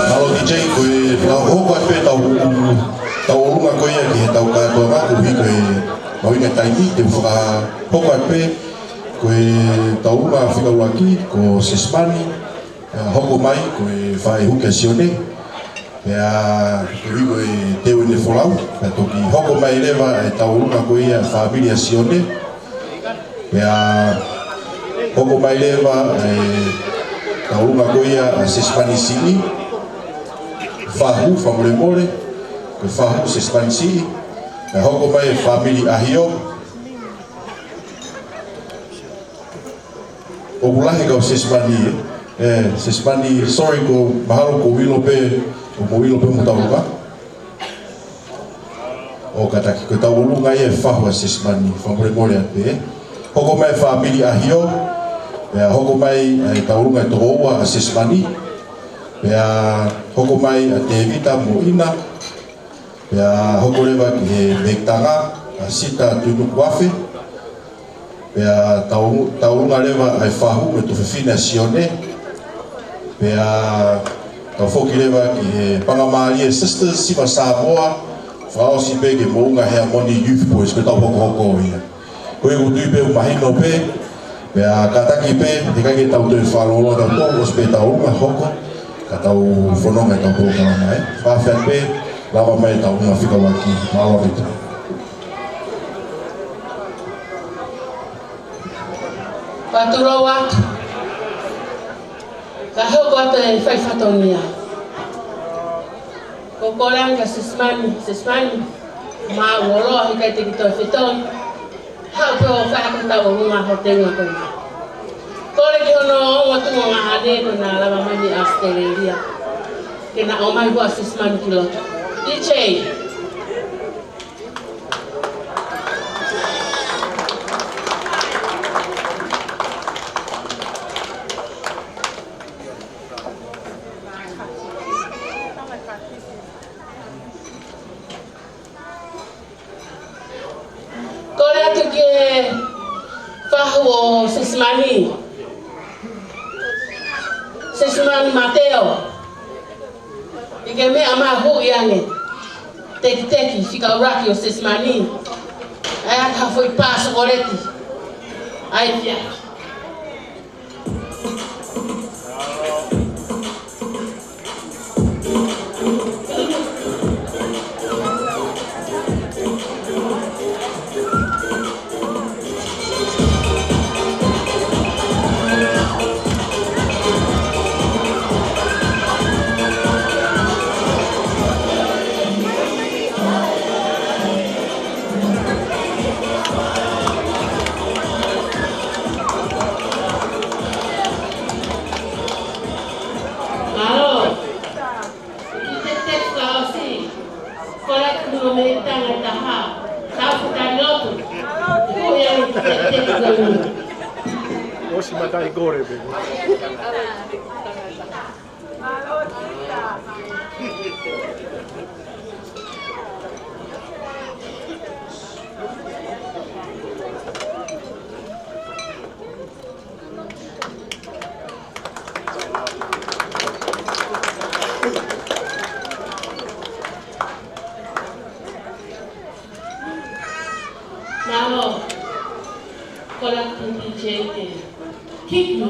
Mālō D J, ko e fakahoko atu pē ʻetau, ʻetau ʻolunga ko ia ki heʻetau kātoanga, koeʻuhi ko e mahuʻinga taimi, te u fakahoko atu pē, ko ʻetau ʻolunga fika ʻuluaki, ko Sesimani, pea hoko mai, ko e faʻē huki ʻa Sione, pea koeʻuhi ko e teu ʻene folau, pea toki hoko mai leva ʻetau ʻolunga ko ia fāmili ʻa Sione, pea hoko mai leva ʻetau ʻolunga ko ia ʻa Sesimani Siʻi, fahu, fakamolemole, ko e fahu Sesimani Siʻi, pea hoko mai e fāmili ʻAhio, ʻoku lahi e kau Sesimani, ē? Ē, Sesimani, sorry, ko mahalo ko Uilope, ko mo Uilope mo tau ka. ʻO kātaki, ko ʻetau ʻolunga ia e fahu ʻa Sesimani, fakamolemole atu pē. Hoko mai e fāmili ʻAhio, pea hoko mai ʻetau ʻolunga e tokoua ʻa Sesimani, pea hoko mai ʻa Tēvita mo ʻIna, pea hoko leva ki he mekitanga ʻa Sita Tunukuafe, pea tau, tau ʻolunga leva ʻa e fahu mo e tuofefine ʻa Sione, pea tau foki leva ki he pangamālie Sisters Siva Samoa, fakaʻosi pē ki he Moʻunga Heamoni Youth Boys, ko ʻetau hokohoko ia. Ko ia ʻoku ou tui pē ʻoku mahino pē, pea kātaki pē, heʻikai ke tau toe fakalōloa tautolu, ʻosi pē ʻetau ʻolunga hoko, ka tau fononga ʻetau polokalama, ē. Fakafeʻiloaki pē, lava mai ʻetau ʻolunga fika ʻuluaki, mālō ʻaupito. Patulou atu. Ka hoko atu e fai fatongia. Ko e kole ange kia Sesimani, Sesimani, mālō ʻoku ʻikai te ke toe fetongi. Haʻu pē ʻo fai ʻaki hotau ʻolunga ʻi he teunga ko eni. Kole ki hono ongo tuongaʻane ko ena ʻoku lava mai mei ʻAositelēlia. Ke na ʻomai ʻa Sesimani ki loto. D J. Kole atu ki he fahu ʻo Sesimani. Sesimani Mateo. ʻI he meʻa mahuʻinga ange. Tekiteki, fika ʻuluaki ʻo Sesimani. ʻAi atu ha foʻi pā sokoleti. ʻAi kia. Mālō. Ki he tētē fakaʻosi, kole atu mo e meʻitanga ʻe taha, tau fakatali lotu. Kuo ʻi ai e tētē fakaʻosi. ʻOsi mataʻikole pē. Mālō. Kole atu ki he D J ke kick me.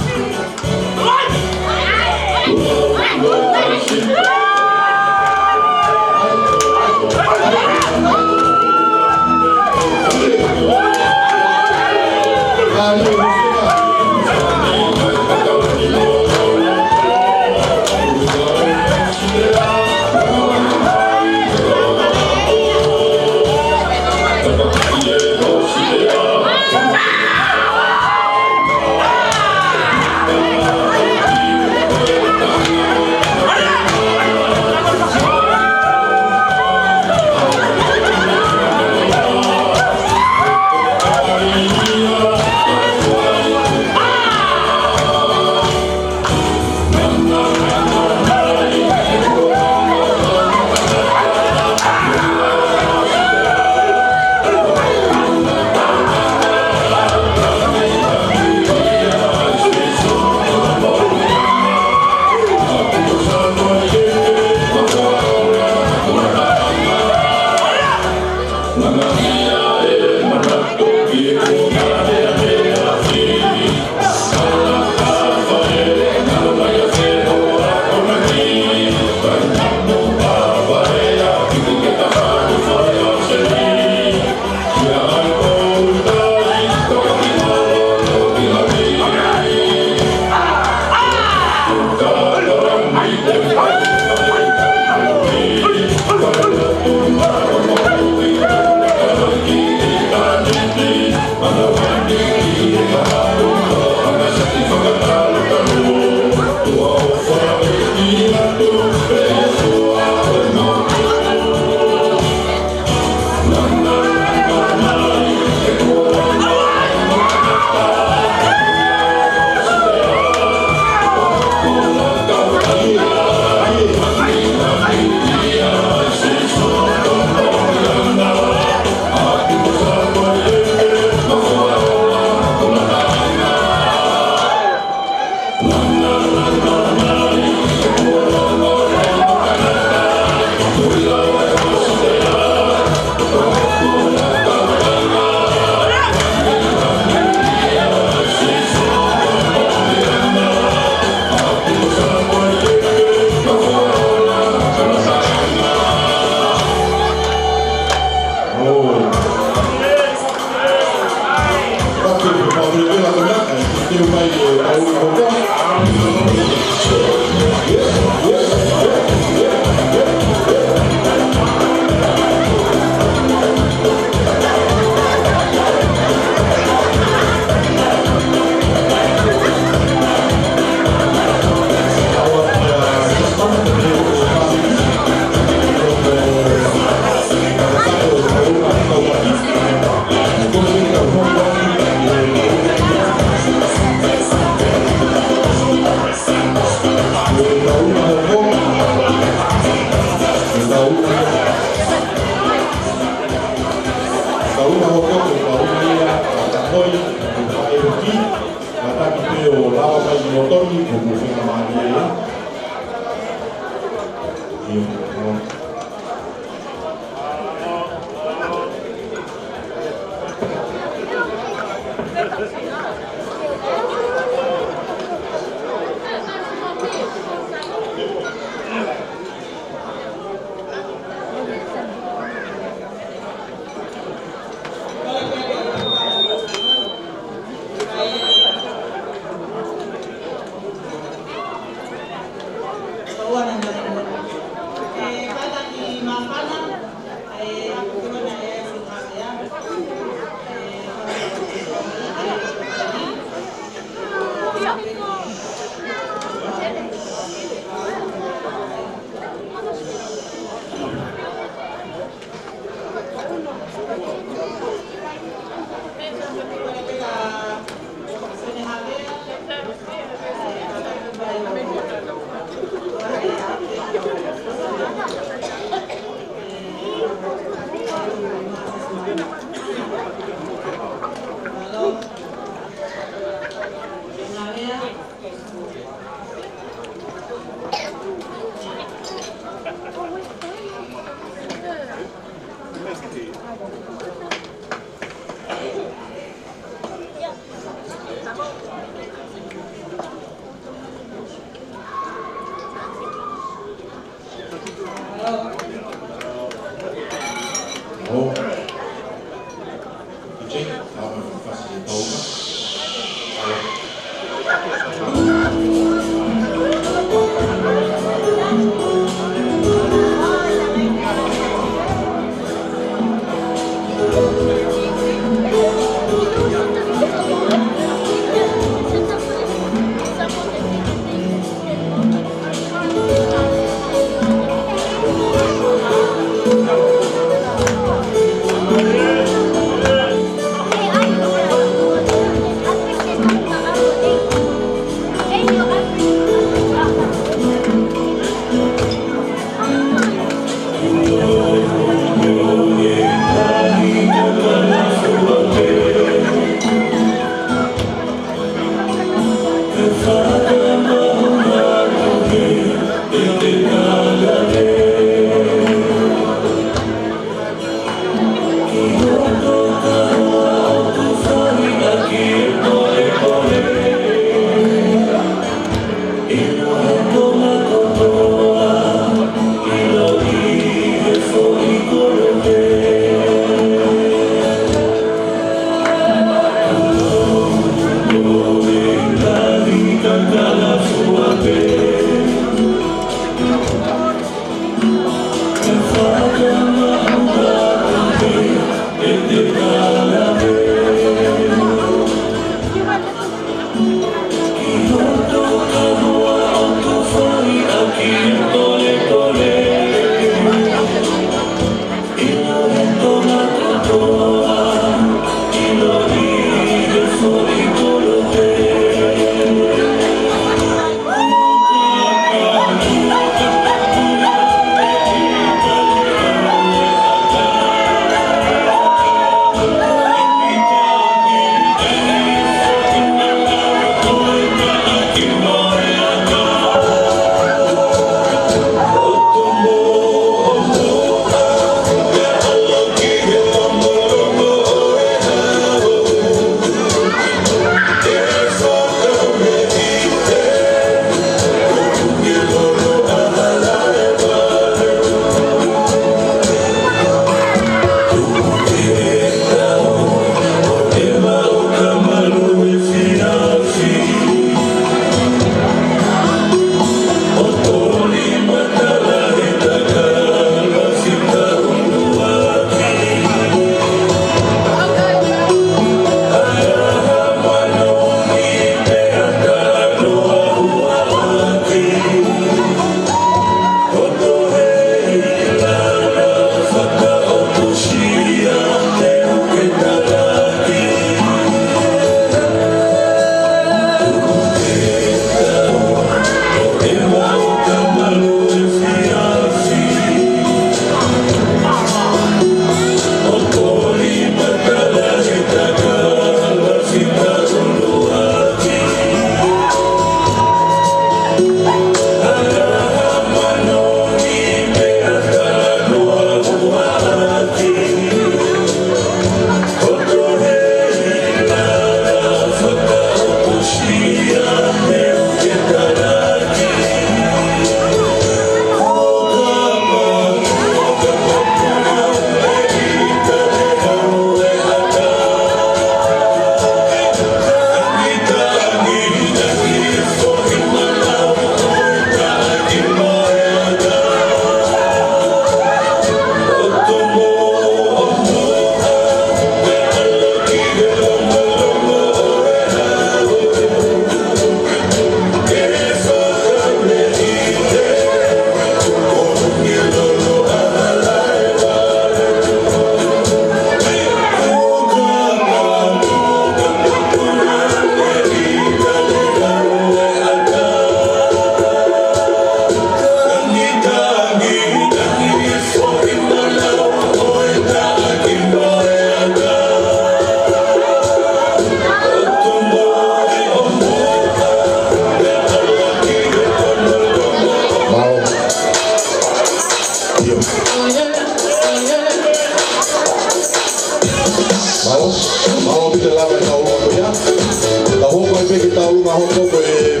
Hoko ko e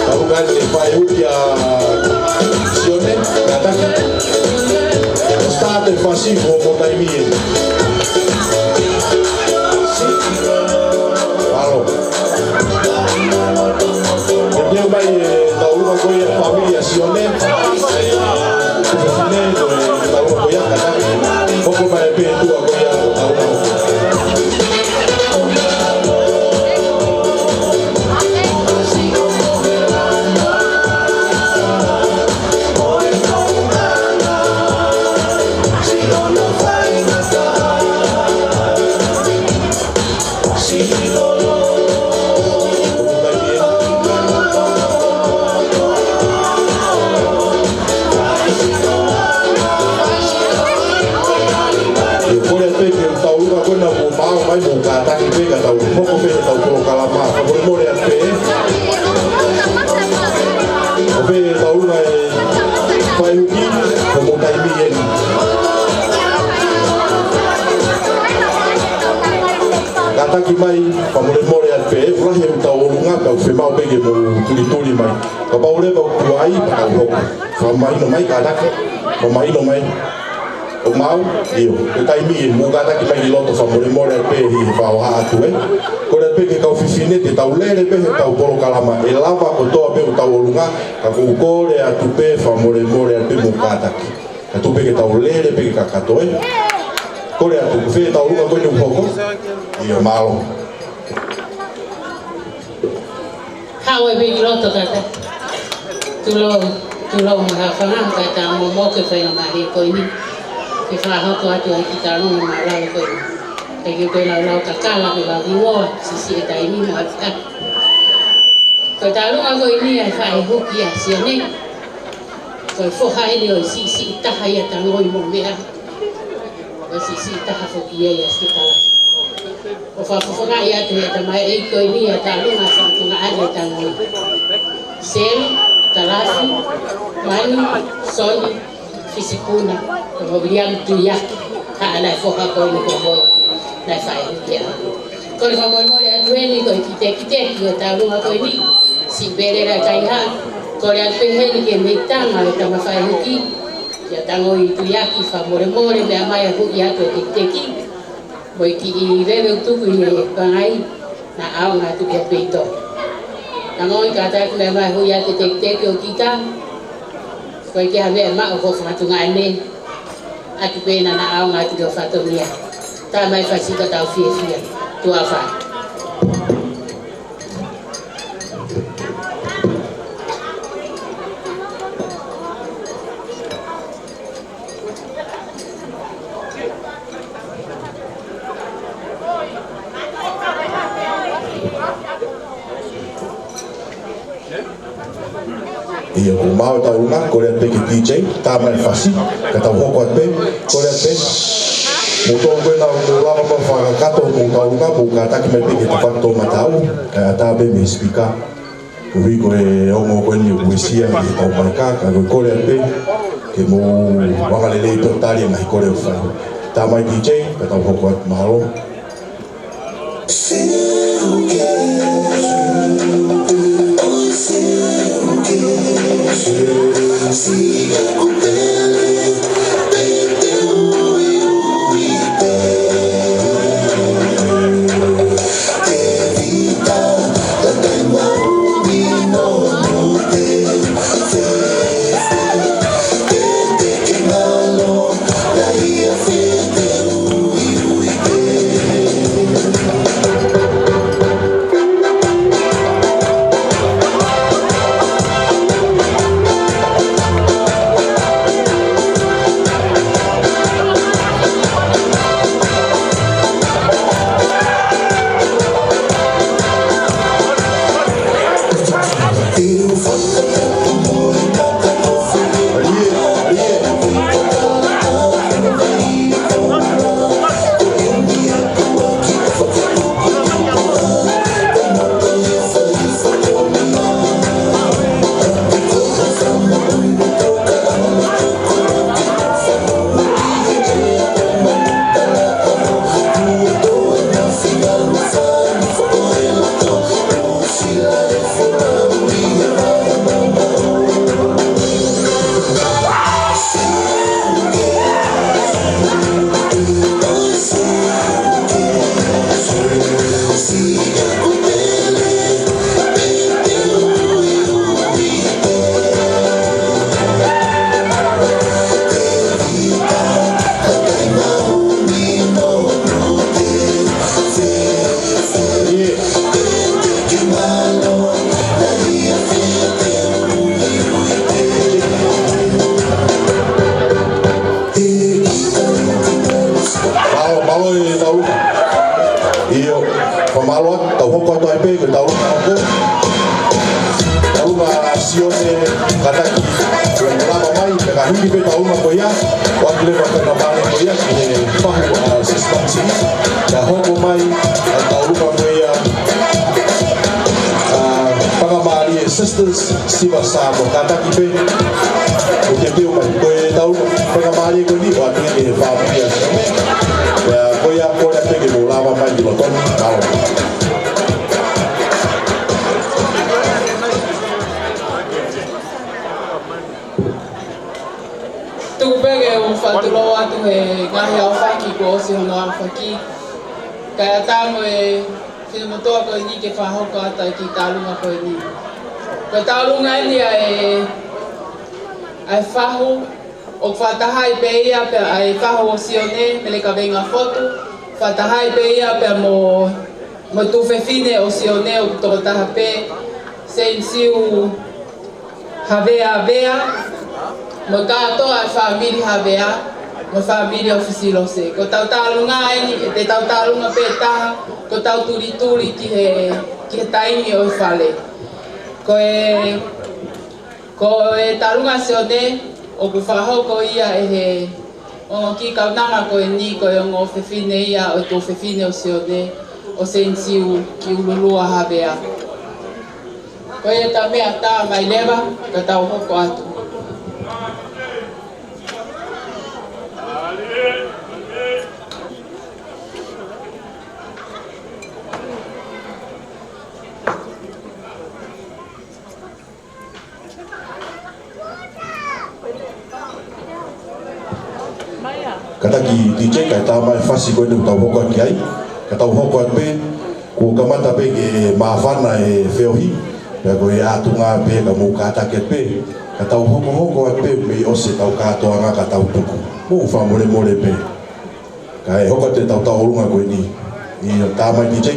taulunga ʻe fai ʻe Sione, kātaki. Start e fasi ko mo taimi ē. Mālō. Ke teu mai e taulunga ko ia ʻa e fāmili ʻa Sione. Sione ko e taulunga ko ia kātaki. Hoko mai pē tuʻa ko ia taulunga. Kole pē ke taulunga ko ena mo maʻu mai mo kātaki pē ka tau hoko pē ʻetau polokalama. Fakamolemole atu pē. Ko pē taulunga ʻe fai ʻe Sione, ko mo taimi ē. Kātaki mai, fakamolemole atu pē, ʻoku lahi ʻetau ʻolunga, ka ʻoku fiemaʻu pē ke mou tulituli mai. Kapau leva ʻoku tuai, pea tau hoko. Fakamahino mai, kātaki, fakamahino mai. ʻOku maʻu, ʻio, ko e taimi ē, mou kātaki mai ki loto, fakamolemole atu pē, ʻi he fakahohaʻa atu ē. Kole pē ki he kau fefine, te tau lele pē heʻetau polokalama, ʻe lava kotoa pē ʻetau ʻolunga, ka ʻoku ou kole atu pē, fakamolemole atu pē mou kātaki. Ka tuku pē ke tau lele pē ke kakato ē. Kole atu, ko fē taulunga ko eni ʻoku hoko? ʻIo, mālō. Haʻu e viki loto kātaki. Tulou, tulou mo e hafanga, kae ʻatā mo mo ke fai na mahi ko eni. Ke fakahoko atu ai ki taulunga mālōlō ko eni. Ke ke pē laulau kakala, ke vaki ngoa, siʻisiʻi e taimi mo ʻapiʻapi. Ko e taulunga ko eni ʻa e fai huki ʻa Sione. Ko e foha eni ʻo e siʻisiʻi taha ia Tangoʻi mo meʻa. ʻO e siʻisiʻi taha foki ia ʻia Sitalafi. ʻO fakafofongaʻi atu ʻe he tamaioʻeiki ko eni ʻa e taulunga fakatunga ʻa e Tangoʻi. Selu, Talafi, Manu, Soni, Fisipuna, ko Viliami Tuiaki, haʻana e foha ko eni ko Holo, naʻe fai huki ʻa. Kole fakamolemole atu eni ko e kitekiteki ʻo e taulunga ko eni, Sipele Lakaiha, kole atu pē heni ki he meitanga ʻo e tama fai huki, ʻia Tangoʻi Tuiaki, fakamolemole meʻa mai ʻa e huki atu e kitekiteki, mo e kiʻi veve ʻoku tuku ʻi he pangai, naʻa ʻaonga atu ki he peito. Tangoʻi kātaki meʻa mai ʻa e huki atu e kitekiteki ʻo kita, ko e kiʻi meʻa maʻu ko e fakatunga ʻa e meʻa. ʻAtu pē naʻa na ʻaonga atu ki he fatongia. Tā mai fasi ka tau fiefia. Tuʻa ʻofa. ʻIo, kuo maʻu e taulunga, kole atu pē ki he D J, tā mai fasi, ka tau hoko atu pē, kole atu pē. Mou tō ko ena, mou lava pē ʻo fakakakato homou taulunga, mou kātaki mai pē ki he tafaʻaki toʻomataʻu, kae ʻatā pē mei he sipika. Koeʻuhi ko e ongo ko eni ʻoku uesia ʻi he tau mai ka, ka ko e kole atu pē, ke mou anga lelei pē ʻo tali e ngaahi kole ʻoku fai. Tā mai D J, ka tau hoko atu, mālō. Tau hoko atu ai pē, ko e taulunga hoko. Taulunga ʻa Sione Kanaki, ko e lava mai, pea ka hiki pē taulunga ko ia, ʻoatu leva e faingamālie ko ia ki he fahu ʻa Sisters Baptist. Pea hoko mai ʻa e taulunga ko ia ʻa Fakamālie Sisters, Siva Samoa. Kātaki pē ʻo teuteu mai. Ko e taulunga fakamālie ko eni, ʻoatu ia ki he fāmili ʻa Sione. Pea ko ia, ko ia pē ke mou lava mai ki loto ni, mālō. Tuku pē ke u fakatulou atu he ngaahi aofaki kuo ʻosi hono aofaki. Kae ʻatā mo e finemotuʻa ko eni ke fakahoko atu e kiʻi taulunga ko eni. Ko e taulunga eni ʻa e, ʻa e fahu, ʻoku fakatahaʻi pē ia pea ʻa e fahu ʻo Sione Melekavenga Fotu, fakatahaʻi pē ia pea mo, mo e tuofefine ʻo Sione ʻoku tokotaha pē, Seini Siu Havea Havea, mo e kātoa e fāmili Havea, mo e fāmili ʻo Fisilose. Ko ʻetau taulunga eni, ʻe te tau taulunga pē taha, ko ʻetau tulituli ki he, ki he taimi ʻo e fale. Ko e, ko e taulunga ʻa Sione, ʻoku fakahoko ia ʻe he ongo kiʻi kaunanga ko eni, ko e ongo fefine ia ʻo e tuofefine ʻo Sione, ʻo Seini Siu Kiululua Havea. Ko ia, tā meʻa tā mai leva, ka tau hoko atu. Kātaki D J, kae tā mai e fasi ko eni ʻoku tau hoko atu ki ai. Ka tau hoko atu pē, kuo kamata pē ke māfana e feohi, pea ko e ʻatunga pē ka mou kātaki atu pē. Ka tau hokohoko atu pē, mei ʻosi ʻetau kātoanga ka tau tuku. Mou fakamolemole pē. Kae hoko atu ʻetau taulunga ko eni. ʻIo, tā mai D J.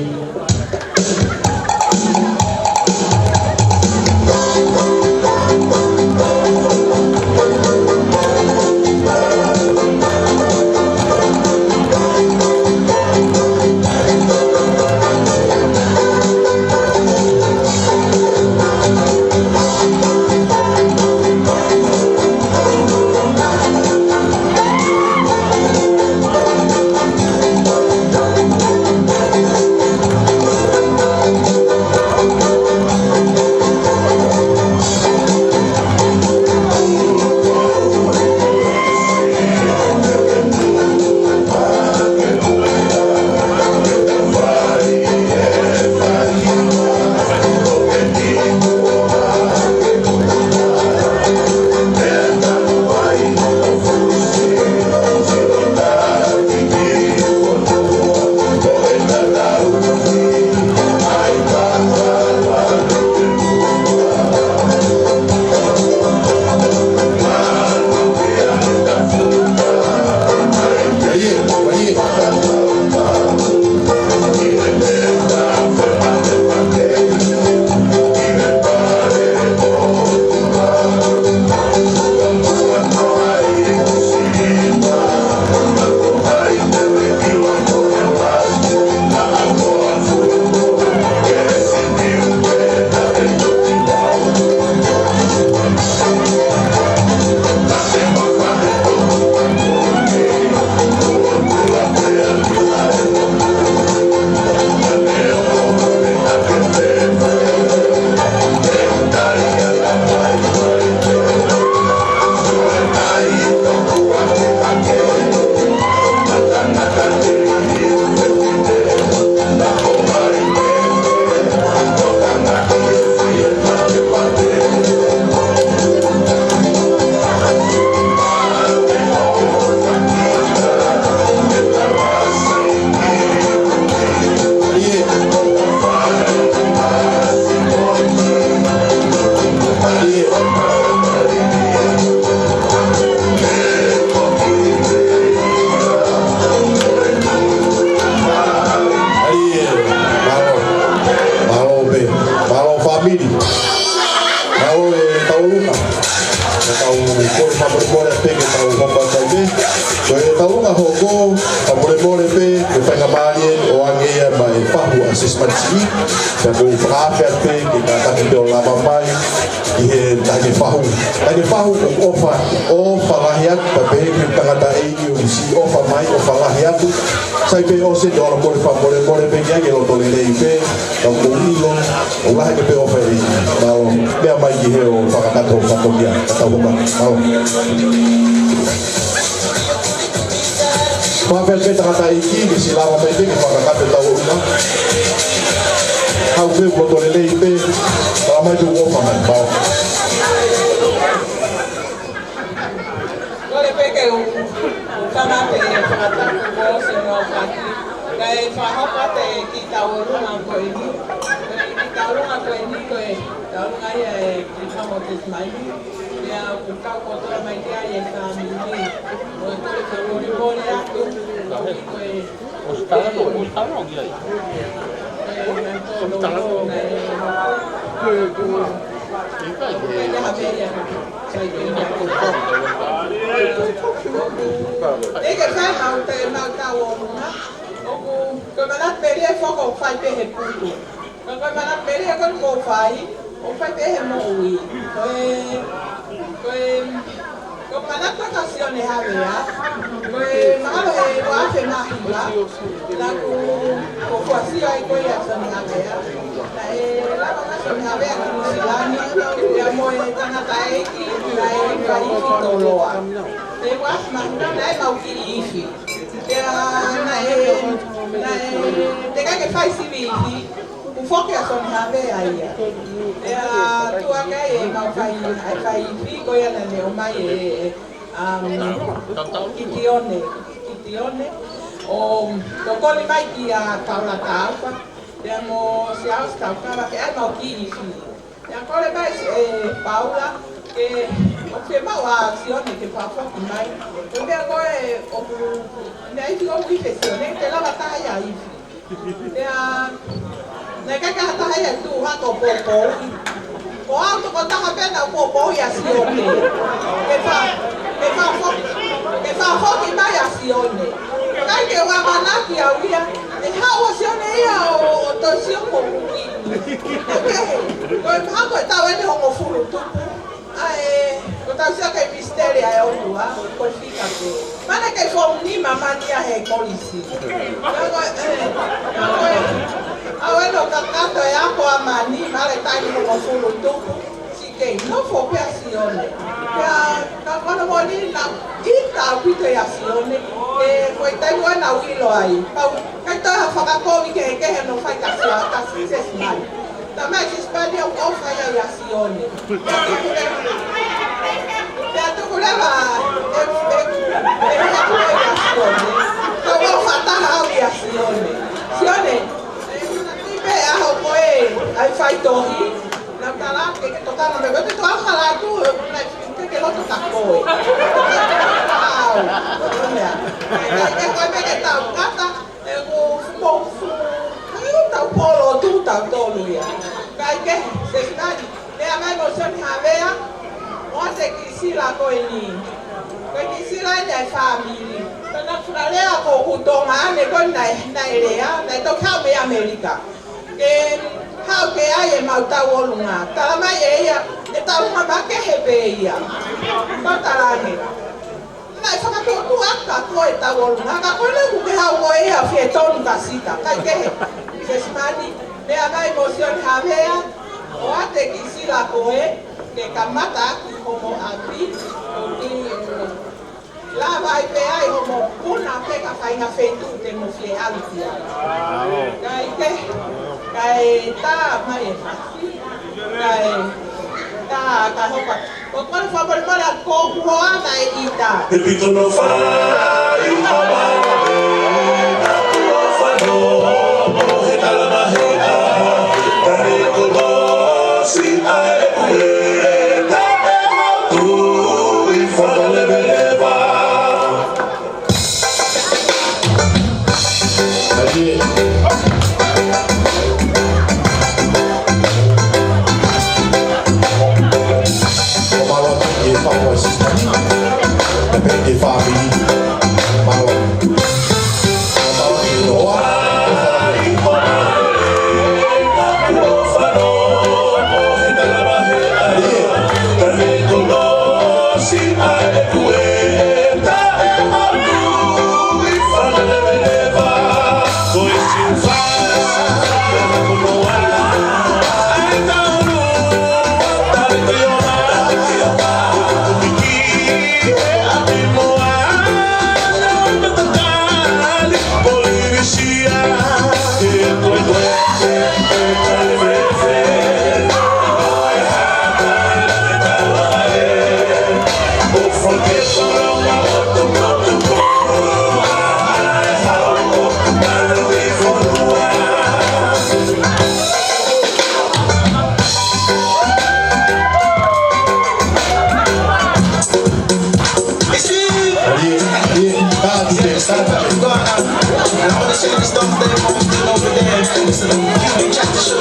Mālō, mālō pē, mālō fāmili. Mālō e taulunga. Ka tau kole fakamolemole pē ke tau hoko atu ai pē. Ko e taulunga hoko, fakamolemole pē, ke fai ka mālie ʻo ʻoange ia maʻa e fahu ʻa Sisimani Siʻi, pea ʻoku ou fakaafe atu pē ke kātaki pē ʻo lava mai ki he taʻahine fahu. Taʻahine fahu ʻoku ʻofa, ʻofa lahi atu, pea pehē ki he tangataʻeiki ʻoku siʻi ʻofa mai, ʻofa lahi atu. Sai pē ʻosi ʻeku ʻalu mole fakamolemole pē ki ai ke loto lelei pē, ka ʻoku ou ʻilo ʻoku lahi ange pē ʻofa ʻi he ʻEiki. Mālō, meʻa mai ki hē ʻo fakakakato, kakato ia, ka tau hoko atu. Mālō. Fakaafe pē tangataʻeiki, ke siʻi lava mai pē ke fakakakato ʻetau ʻulungaanga. Haʻu pē loto lelei pē, lava mai pē ʻofa mai, mālō. Kole pē ke u, u kamata e fakatapu kuo ʻosi hono aofaki. Kae fakahoko atu e kiʻi tauʻolunga ko eni. Ko e kiʻi tauʻolunga ko eni ko e tauʻolunga ia ʻa e kiʻi fanga Sisimani. Pea ʻoku kau kotoa mai ki ai e fāmili. Ko e kole fakamolemole atu. Ko e Teʻeki ke fai maʻu te maʻu tauʻolunga. ʻOku, ko e manatu melie foki ʻoku fai pē he putu. Ka ko e manatu melie ko ē ʻoku fai, ʻoku fai pē he moʻui. Ko e, ko e, ko e manatu ʻa Sione Havea. Ko e mahalo he ua afe mā hiva. Naʻá ku, ʻoku ou sio ai ko ia ʻa Sione Havea. Naʻe lava ʻa Sione Havea ki Nuʻusila ni, pea mo e tangataʻeiki, naʻe fai ifi toloa. He ua afe mā hiva naʻe maʻu kiʻi ifi. Pea naʻe, naʻe, teʻeki ke fai sivi ifi, kuo foki ʻa Sione Havea ia. Pea tuʻu hake ai e maʻu fai, ʻa e fai ifi, ko ia naʻá ne ʻomai e, e, um, Kitione, Kitione, ʻo tokoni mai kia Paula Taufa, pea mo Siaosi Taukava, ke ʻai maʻu kiʻi ifi. Pea kole mai ʻe Paula, ke ʻoku fiemaʻu ʻa Sione ke fakafoki mai. Ko e meʻa ko ē ʻoku, meʻa ifi ʻoku ifi ʻe Sione, te lava taha ia ifi. Pea, naʻe ʻikai ke ʻi ai ha taha ia ʻe tuʻu hake ʻo poupouʻi. Ko au tokotaha pē naʻá ku poupouʻi ʻa Sione. Ke fa-, ke fakafoki, ke fakafoki mai ʻa Sione. ʻIkai ke u ʻamanaki au ia, ʻe haʻu ʻa Sione ia ʻo, ʻo toe sio mo kuki. Ko e, ko e mahalo ko e taʻu eni hongofulu tupu. ʻA e, ko ʻetau sio ki he misiteli ʻa e ʻOtua, ko e fika pē. Mana ke fou ni ma mani ia he kolisi. Ka ko e, ē, ka ko e, ʻa e ʻoua naʻa kakato e ako ʻa mani, mahalo taʻu eni hongofulu tupu, siʻi kei nofo pē ʻa Sione. Pea, ka ko hono moʻoni naʻe ʻita ʻaupito ʻia Sione, ē, ko e taimi ʻoku ou ʻilo ai. Pau, ʻikai toe ha fakakovi kehekehe naʻe fai kia Sia-, kia Sisimani. Talamai ʻe Sisimani ʻoku ʻofa ia ʻia Sione. Pea tuku leva, pea tuku leva, ē, ē, ē, ē, ʻia Sione. Ka ʻoku ou fakataha au ʻia Sione. Sione, ē, naʻe pē ʻaho ko ē, ʻai faitohi. Naʻá ku tala ke ke tokanga mai, ko e te tokanga atu, ē, naʻe ke ke loto ka koe. Au, ko e meʻa. Ē, ē, ko e meʻa ke tau kata, ē, ko fumo, fumo. Ai, tau polo, tu, tau tolu ia. Kae kehe, Sisimani, meʻa mai mo Sione Havea, ʻoatu e kiʻi sila ko eni. Ko e kiʻi sila eni ʻa e fāmili. Ko ʻena fakalea ko ʻoku Tonga ʻanai ko ē naʻe, naʻe lea, naʻe toki haʻu mei ʻAmelika. Ke haʻu ke ʻai e maʻu tauʻolunga. Talamai ʻe ia, ʻe tauʻolunga makehe pē ia. Ko e tala ange. Naʻe fakatuʻutuʻu ʻaki ʻa e tauʻolunga, ka ko ʻena ʻoku ke haʻu ko ē ʻo fie tonu ka sita, kae kehe. Sisimani, meʻa mai mo Sione Havea, ʻoatu e kiʻi sila ko ē, ke kamata ʻaki homo ʻapi, ʻo ki, lava ai pē ai homo puna pē ka faʻahinga feituʻu te mo fie ʻalu ki ai. Kae kehe, kae tā mai e fasi, kae tā, kae hopa. Ko e kole fakamolemole ʻa e kōkuho ana e ʻita. He pito no fa, i hama, e, na, no fa, no, no, he talanga, he, a, ka ne ko no, si, a, e, ku, e, ta, e, ha, tu, i, fa, ka, le, ve, le, va. Ai, e. Ko mālō atu ki he fāmili. Pea pehē ki he fāmili.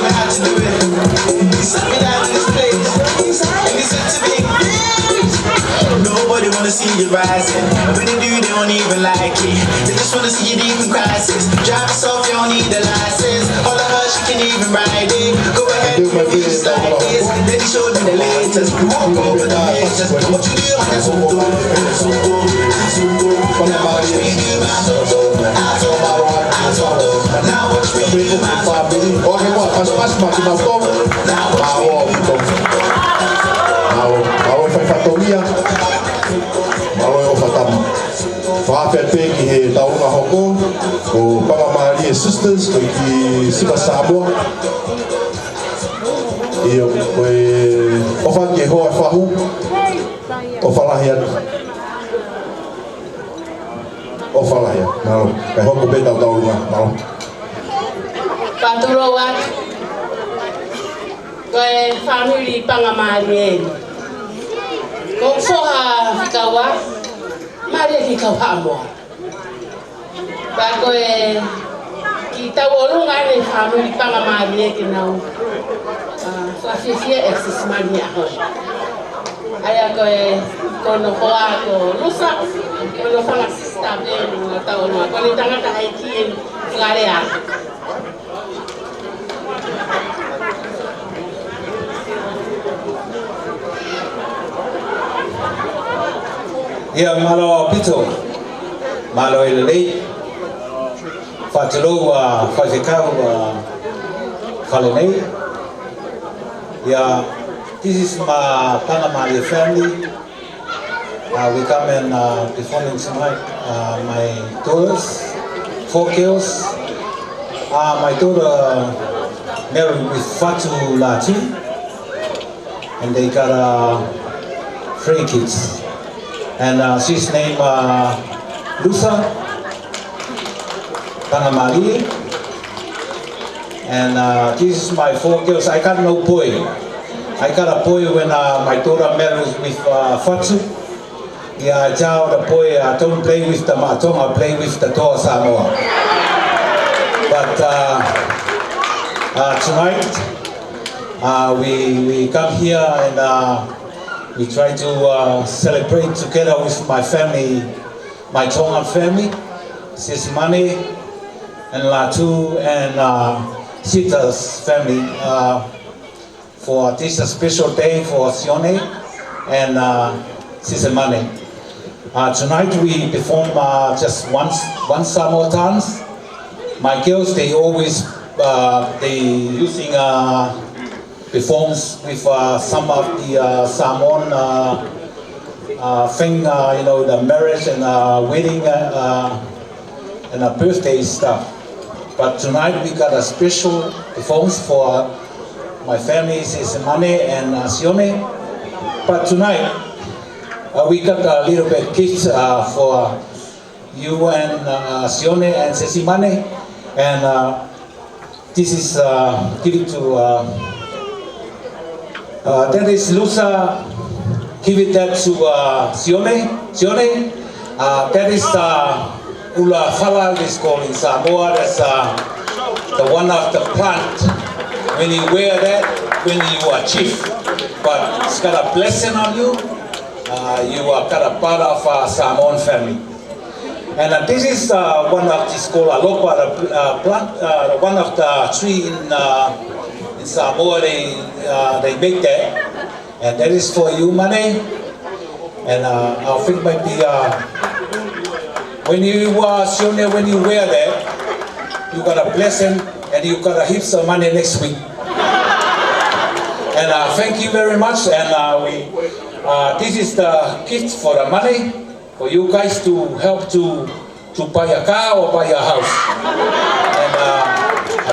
How to do it. Suck it out in this place. And it's good to be rich. Nobody wanna see you rising. When they do, they don't even like it. They just wanna see you deep in crisis. Drive yourself, you don't need a license. All of us, you can even ride it. Go ahead, you can be just like this. Then you show them the latest. Walk over the haters. What you do, I got some dope. Now watch me do my dope. Now watch me do my dope. Now watch me do my dope. Mālō, mālō, mālō e fai fatongia. Mālō e ʻofa tama. Fakafeʻao pē ki he tauʻolunga hoko, ko Pangamālie Sisters, ko e kiʻi Siva Samoa. ʻIo, ko e ʻofa ki he hoa e fahu, ʻofa lahi atu. ʻOfa lahi atu. Mālō. Kae hoko pē ʻetau tauʻolunga. Mālō. Paturo wa. Ko e fāmili Pangamālie. Ko e foha fika ua. Mālie ki he kau Haʻamoa. Pea ko e kiʻi tauʻolunga ʻeni e fāmili Pangamālie ke nau, ah, fakafiefia e Sisi Mani ʻaho. ʻA ia ko e, ko hono hoa ko Lusa, ko hono fanga sisitā pē ʻo e tauʻolunga. Ko ʻene tangataʻeiki ʻeni, Ngalea. ʻIo, mālō ʻaupito. Mālō e lelei. Fakatulou ʻa e faifekau ʻa e fale nei. ʻIo, this is my Pangamālie family. Uh, we come and, uh, performing tonight. Uh, my daughters, four girls. Uh, my daughter married with Fatu Latu, and they got, uh, three kids. And, uh, she's named, uh, Lusa Pangamālie. And, uh, this is my four girls. I got no boy. I got a boy when, uh, my daughter married with, uh, Fatu. Yeah, I tell the boy, uh, "Don't play with the maʻa Tonga, play with the toa Samoa." But, uh, uh, tonight, uh, we, we come here and, uh, we try to, uh, celebrate together with my family, my Tongan family, Sisi Mane and Latu and, uh, Sita's family, uh, for this special day for Sione and, uh, Sisi Mane. Uh, tonight we perform, uh, just one, one Samoa dance. My girls, they always, uh, they using, uh, performs with, uh, some of the, uh, Samoan, uh, uh, thing, uh, you know, the marriage and, uh, wedding, uh, uh, and, uh, birthday stuff. But tonight we got a special performance for my family, Sisi Mane and, uh, Sione. But tonight, uh, we got a little bit gifts, uh, for you and, uh, Sione and Sisi Mane. And, uh, this is, uh, give it to, uh, uh, that is Lusa. Give it that to, uh, Sione. Sione, uh, that is, uh, ʻula fala, is called in Samoa. That's, uh, the one of the plant. When you wear that, when you are chief. But it's got a blessing on you. Uh, you are got a part of, uh, Samoan family. And, uh, this is, uh, one of the scholar lopa, uh, plant, uh, one of the tree in, uh, in Samoa, they, uh, they make that. And that is for you, Mane. And, uh, I think might be, uh, when you, uh, Sione, when you wear that, you got a blessing and you got a heaps of money next week. And, uh, thank you very much. And, uh, we, uh, this is the gift for the money for you guys to help to, to buy a car or buy a house. And, uh,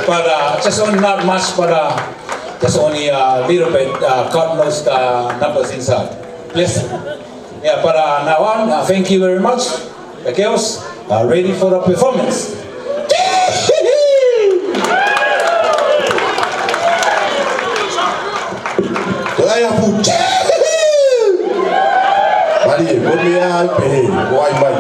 but, uh, just only not much, but, uh, just only a little bit. Uh, God knows the numbers inside. Bless you. Yeah, but, uh, now on, uh, thank you very much. The girls are ready for the performance. Ko e ʻai ʻapu. Mālie, ko e meʻa ai pē, ko e ʻai mai.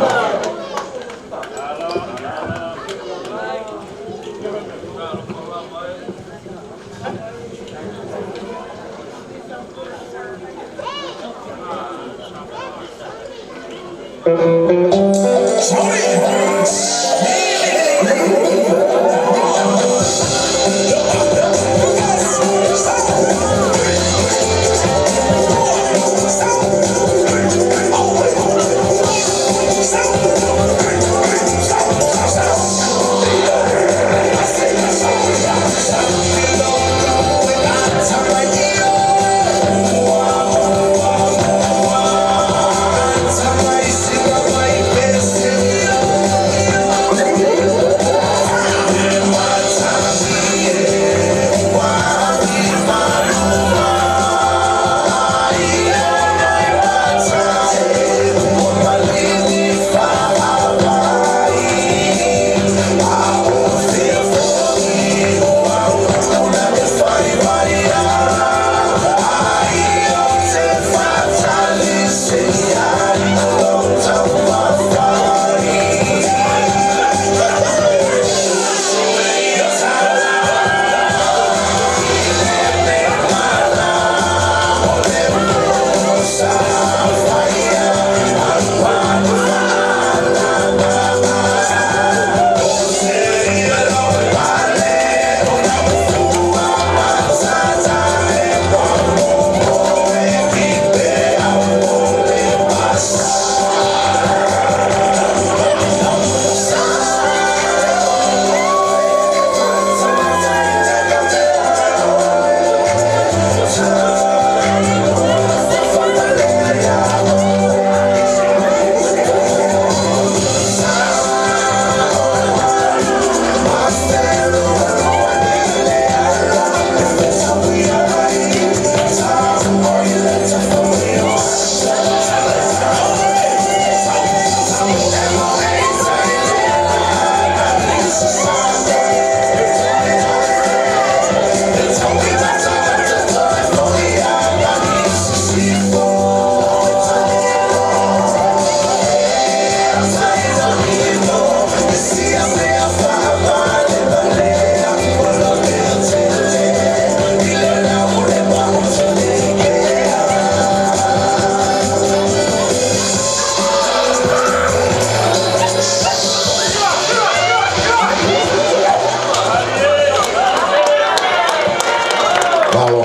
Mālō.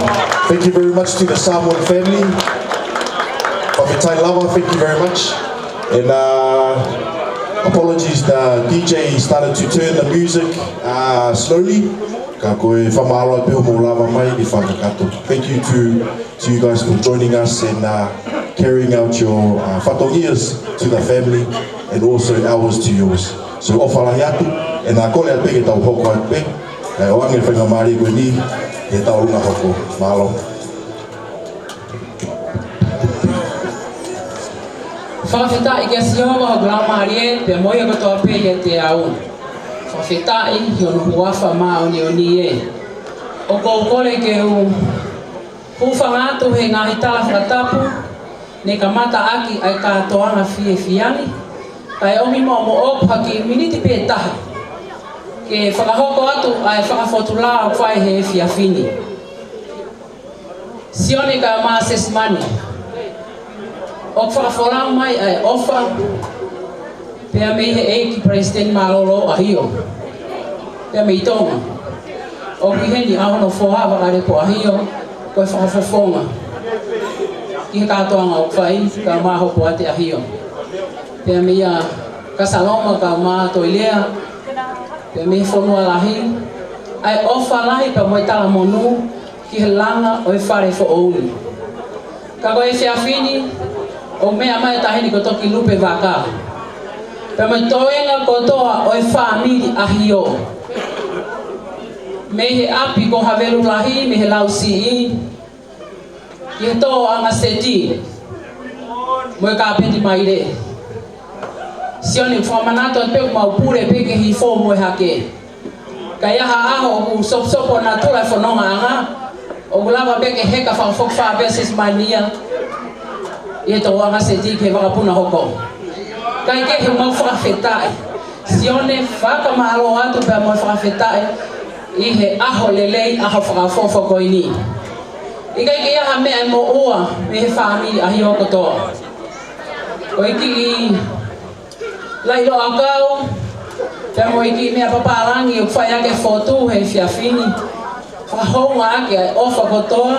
Thank you very much to the Samoan family. Fakafetaʻi lava, thank you very much. And, uh, apologies, the D J started to turn the music, uh, slowly. Ka ko e fakamālō pē hoʻomou lava mai ke fakakakato. Thank you to, to you guys for joining us and, uh, carrying out your, uh, fatongias to the family and also ours to yours. So, ʻofa lahi atu, and, uh, kole atu pē ke tau hoko atu pē. Kae ʻoange faingamālie ko eni ke tau luna hoko. Mālō. Fakafetaʻi kia Sihova hoku laumālie, pea mo ia kotoa pē ʻiate au. Fakafetaʻi ki hono huafa māʻoniʻoni ē. ʻOku ou kole ke u hūfanga atu he ngaahi tala fakatapu ne kamata ʻaki ʻa e kātoanga fiefia ni, kae ʻomi muʻa moʻoku ha kiʻi miniti pē ʻe taha ke fakahoko atu ʻa e fakafōtunga ʻoku fai he efiafi ni. Sione kae ʻumaʻā Sesimani. ʻOku fakafolau mai ʻa e ʻofa pea mei he ʻEiki Palesiteni Mālōlō ʻAhio, pea mei Tonga. ʻOku ʻi heni ʻa hono foha, Vaʻalepo ʻAhio, ko e fakafofonga ki he kātoanga ʻoku fai, kae ʻumaʻā Hopoate ʻAhio, pea meia Kasaloma kae ʻumaʻā Toilea, pea mei he fonua lahi, ʻa e ʻofa lahi pea mo e talamonū ki he langa ʻo e fale foʻou ni. Ka ko e efiafi ni, ʻoku meʻa mai ʻa e taʻahine ko Tokilupe Vaka, pea mo e toenga kotoa ʻo e fāmili ʻAhio, mei he ʻapi ko Havelu Lahi, mei he Lausiʻi, ki he tōʻanga seti mo e kāpeti maile. Sione, fakamanatu atu pē ʻoku mau pule pē ke hifo mo e hake. Ka ʻi ai ha ʻaho ʻoku soposopo natula e fonongaʻanga, ʻoku lava pē ke heka fakafokifā pē ʻa Sesimani ia ʻi he tōʻanga seti ki he vakapuna hoko. Kae kehe, mau fakafetaʻi. Sione, fakamālō atu pea mo e fakafetaʻi ʻi he ʻaho lelei, ʻaho fakaʻofoʻofa ko eni. ʻIkai ke ʻi ai ha meʻa ʻe moʻua mei he fāmili ʻAhio kotoa. Ko e kiʻi laʻi loʻakau, pea mo e kiʻi meʻa papālangi ʻoku fai ʻaki e fotu he efiafi ni. Fakahoungaʻaki ʻa e ʻofa kotoa,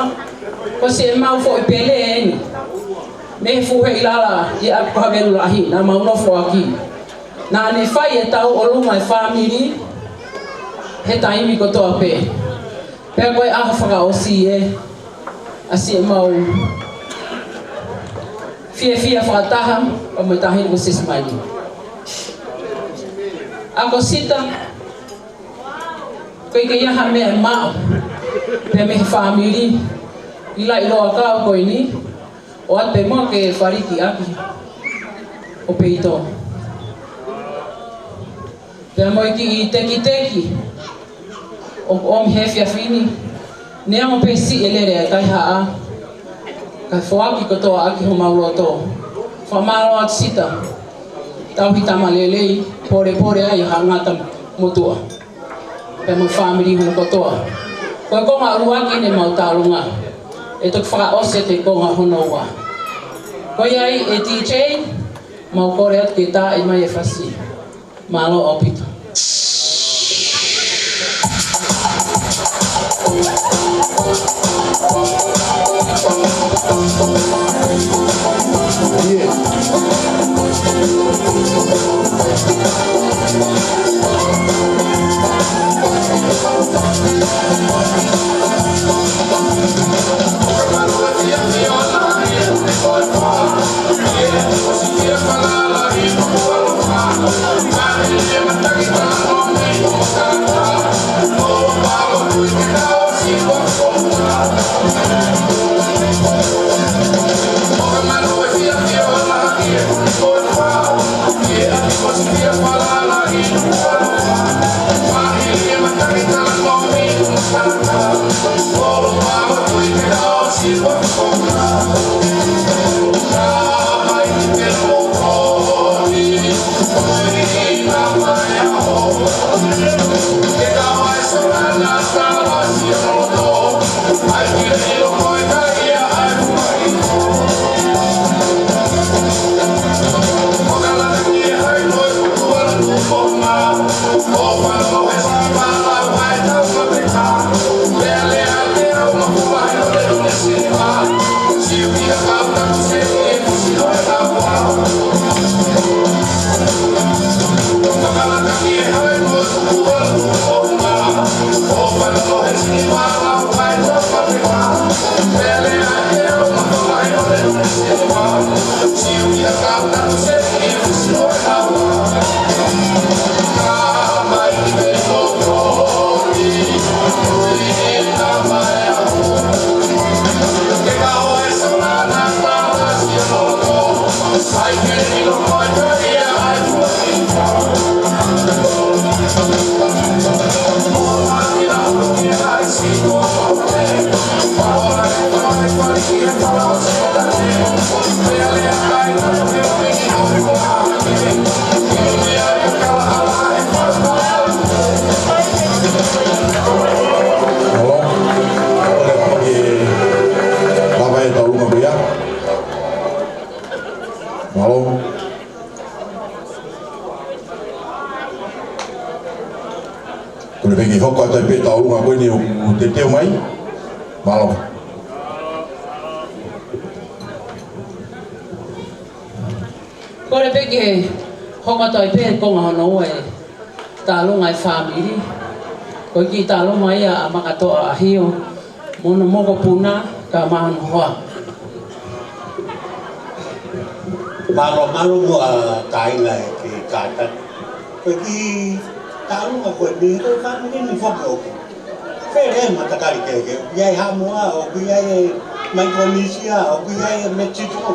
ko siʻemau foʻi pele eni. Mei he fuʻu heʻilala ʻi ʻApi ko Havelu Lahi, naʻa mau nofo ʻaki. Naʻa ne fai e tauʻolunga e fāmili he taimi kotoa pē. Pea ko e ʻaho fakaʻosi ē, ʻa siʻemau fiefia fakataha, ʻa mo e taʻahine ko Sesi Maili. ʻA ko Sita, ko e ʻikai ha meʻa ʻe maʻu pē mei he fāmili ʻi he laʻi loʻakau ko eni, ʻo ʻoatu pē mo ke faliki ʻaki ʻo peito. Pea mo e kiʻi tekiteki ʻoku ʻomi he efiafi ni, neongo pē siʻi e lele ʻa e kaihaʻa, kae foaki kotoa ʻaki homau loto. Fakamālō atu Sita, tauhi tama lelei, polepole ai ha ngata motuʻa. Pea mo e fāmili hono kotoa. Ko e konga ʻuluaki eni ʻemau taʻalonga. ʻE toki fakaʻosi atu e konga hono ua. Ko ia ai e D J, mau kole atu ke tā mai e fasi. Mālō ʻaupito. Mālō. Kole pē ke hoko atu ai pē taʻalonga ko eni ʻoku teuteu mai. Mālō. Kole pē ke hoko atu ai pē konga hono ua e taʻalonga e fāmili. Ko e kiʻi taʻalonga ia ʻa Makatoʻa ʻAhio mo hono mokopuna kae ʻumaʻā hono hoa. Mālō, mālō muʻa kāinga ʻi he kātaki. Ko e kiʻi taʻalonga ko eni, ko e fāmili ni foki ʻoku fele e matakali kehekehe. ʻOku ʻi ai Haʻamoa, ʻoku ʻi ai e Maikonisia, ʻoku ʻi ai e Mekisiko.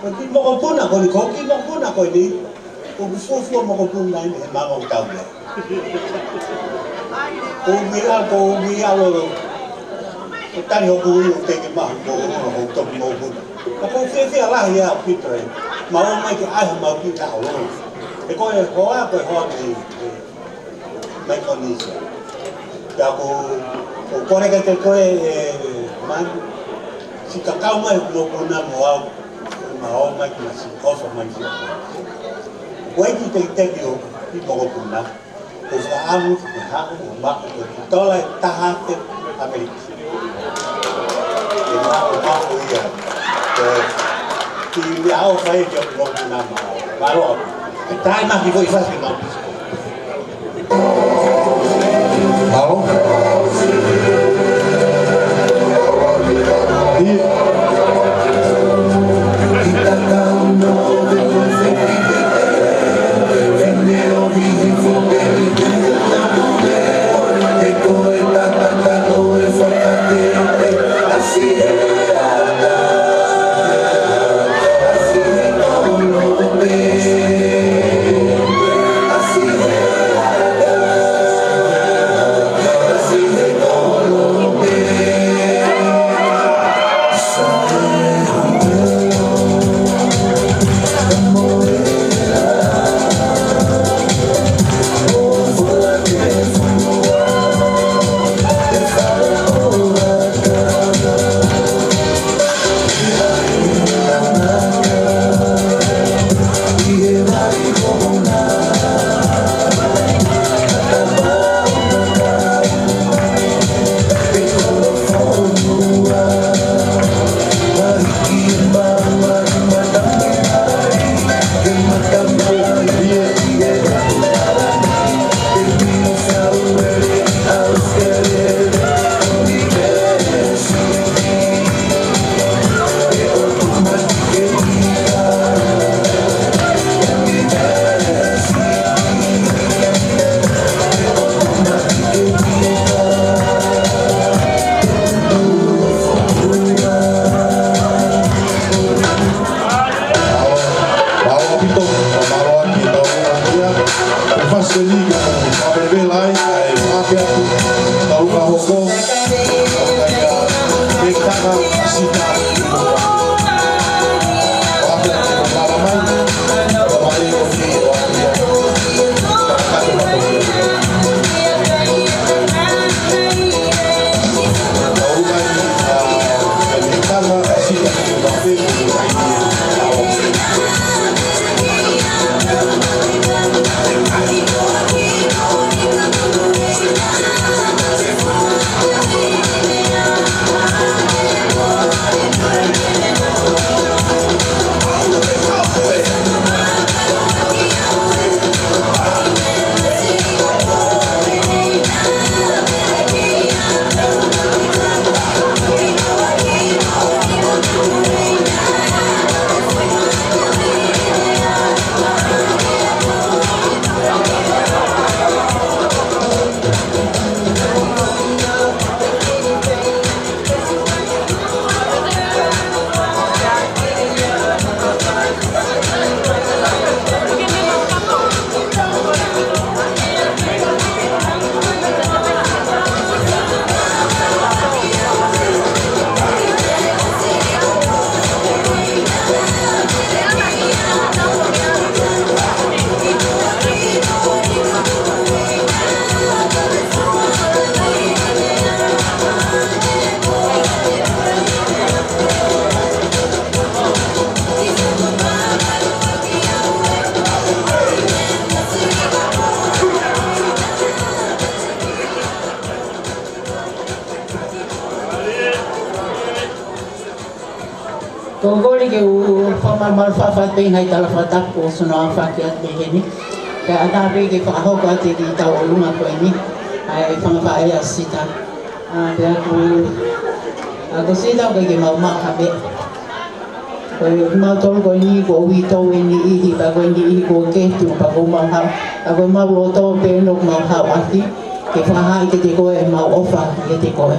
Ko e kiʻi mokopuna ko eni, ko e kiʻi mokopuna ko eni. ʻOku fuofua mokopuna eni he maama ʻoku tau mea. Ko ʻeku ʻalu, ko ʻeku ʻalu ʻo tali hoku ui ʻo teʻeki ke maʻu hoku mokopuna, hoku toki mokopuna. Ka ʻoku ou fiefia lahi ʻaupito ē. Mau ō mai ke ʻai haʻamau kiʻi taʻalonga. He ko e hoa, ko e hoa mei, mei Maikonisia. Pea ʻoku ou, ʻoku ou kole kiate koe ē, Manu, siʻi kakau mai hoku mokopuna mo au. Maʻu mai ki masi, ʻofa mai ki ʻofa. Ko e kiʻi tekiteki ʻo e mokopuna, ko e fakaʻamu ke haʻu ʻo maʻu ko e tola ʻe taha afe ʻAmelika. Ke maʻu, maʻu ia. Ko e kiʻi meʻaʻofa ia ki he mokopuna, mālō. Mālō. ʻE tae mai ki he foʻi fasi ke maʻu. Halo? Ia. Mālō ʻaupito, mālō ʻaupito, mālō ʻaupito. Ko e fasi ko eni, ka ko e vela ai, ʻa e mape atu, ka uka hoko, ka ia, ke taka, sita, mālō mai, mālō mai, Ko e kole ke u fakamalumalu faʻa pē ngaahi tala fakatapu kuo ʻosi hono aofaki atu pē heni. Pea ʻatā pē ke fakahoko atu e kiʻi tauʻolunga ko eni ʻa e fanga faʻē ʻa Sita. ʻA, pea ko, ʻa, ko Sita ʻoku ʻikai ke mau maʻu ha meʻa. Ko e mautolu ko eni kuo uitou e niʻihi, pea ko e niʻihi kuo kehe, pea kuo mau haʻu. Pea ko e mau loto pē ʻoku mau haʻu ʻaki ke fakahā kiate koe ʻemau ʻofa kiate koe.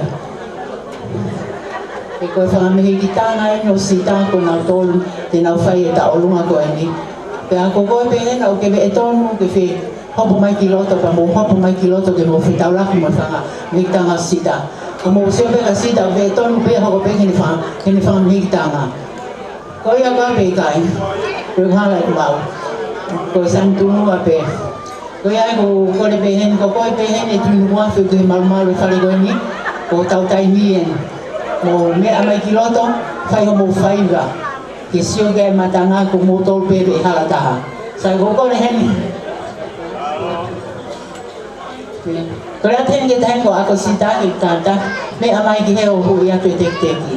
He ko e fanga mehikitanga eni ʻo Sita ko nautolu te nau fai e tauʻolunga ko eni. Pea ko koe pē ena ʻoku ke veʻe tonu ke fie hopo mai ki loto, pea mou hopo mai ki loto ke mou fetaulaki mo e fanga mehikitanga ʻo Sita. Ka mou sio pē kia Sita ʻoku veʻe tonu pē hoko pē ki heʻene fanga, ki heʻene fanga mehikitanga. Ko ia ka pē kai. Ko e hala e mau. Ko e sanitunu a pē. Ko ia ʻoku ou kole pē heni, ko koe pē heni ʻe tui nuku afe ki he malumalu e fale ko eni, ko hotau taimi eni. Mou meʻa mai ki loto, fai hoʻomou faiva. Ke sio ki he matanga ko moutolu pē ʻi he hala taha. Sai, ko e kole heni. Kole atu heni ki he taha ko ē ʻoku sita ki tata. Meʻa mai ki he ʻoku ʻi atu e tekiteki.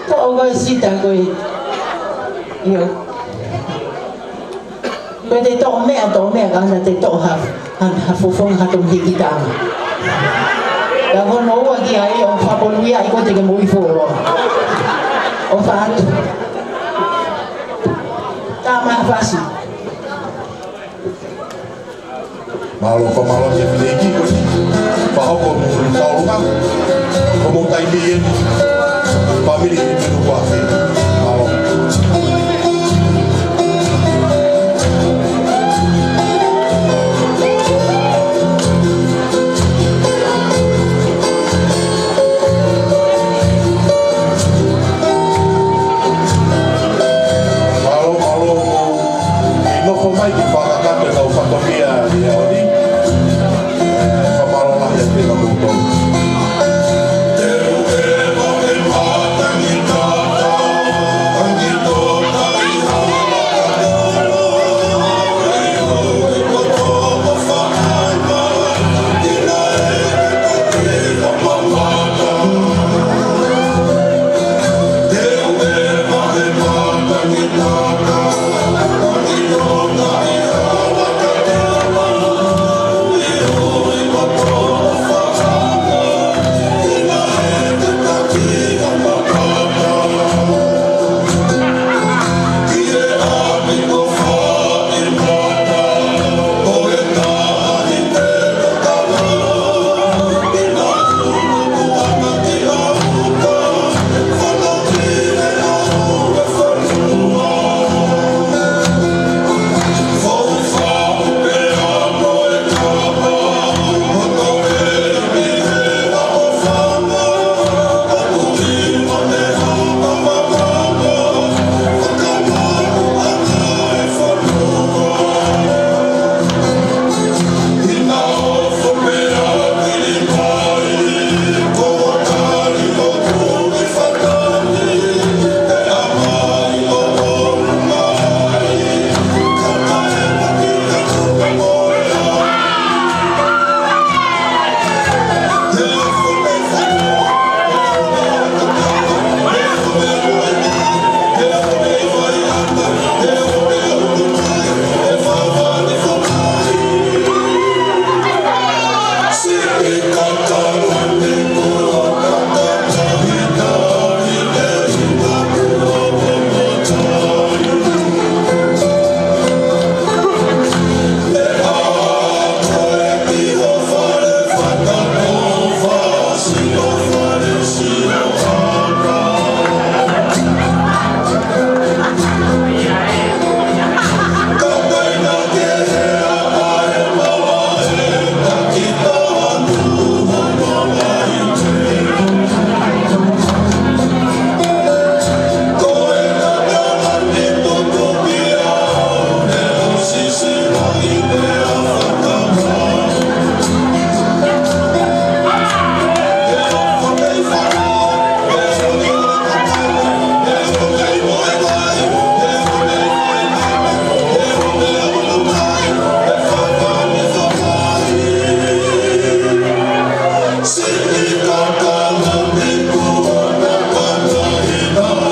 Ko ʻoku sita ko ē. ʻIo. Ko e te toʻo meʻa, toʻo meʻa ka hana te toʻo ha, ha, ha fofonga ha toʻo hiki tama. Ka ko hono ua ki ai ʻo fakaponuia ʻi ko te ke moʻui folo. ʻO fatu. Tama fasi. Mālō, fakamālō ki he fefine ko eni. Fakahoko hoʻomou tauʻolunga. Ko hoʻomou taimi eni. Fāmili ʻi Tunukuafe. Mālō. Mālō, mālō, ʻi he nofo mai ki he fakakakato ʻetau fatongia ʻi he ʻaho ni. Fakamālō lahi atu kiate kimoutolu.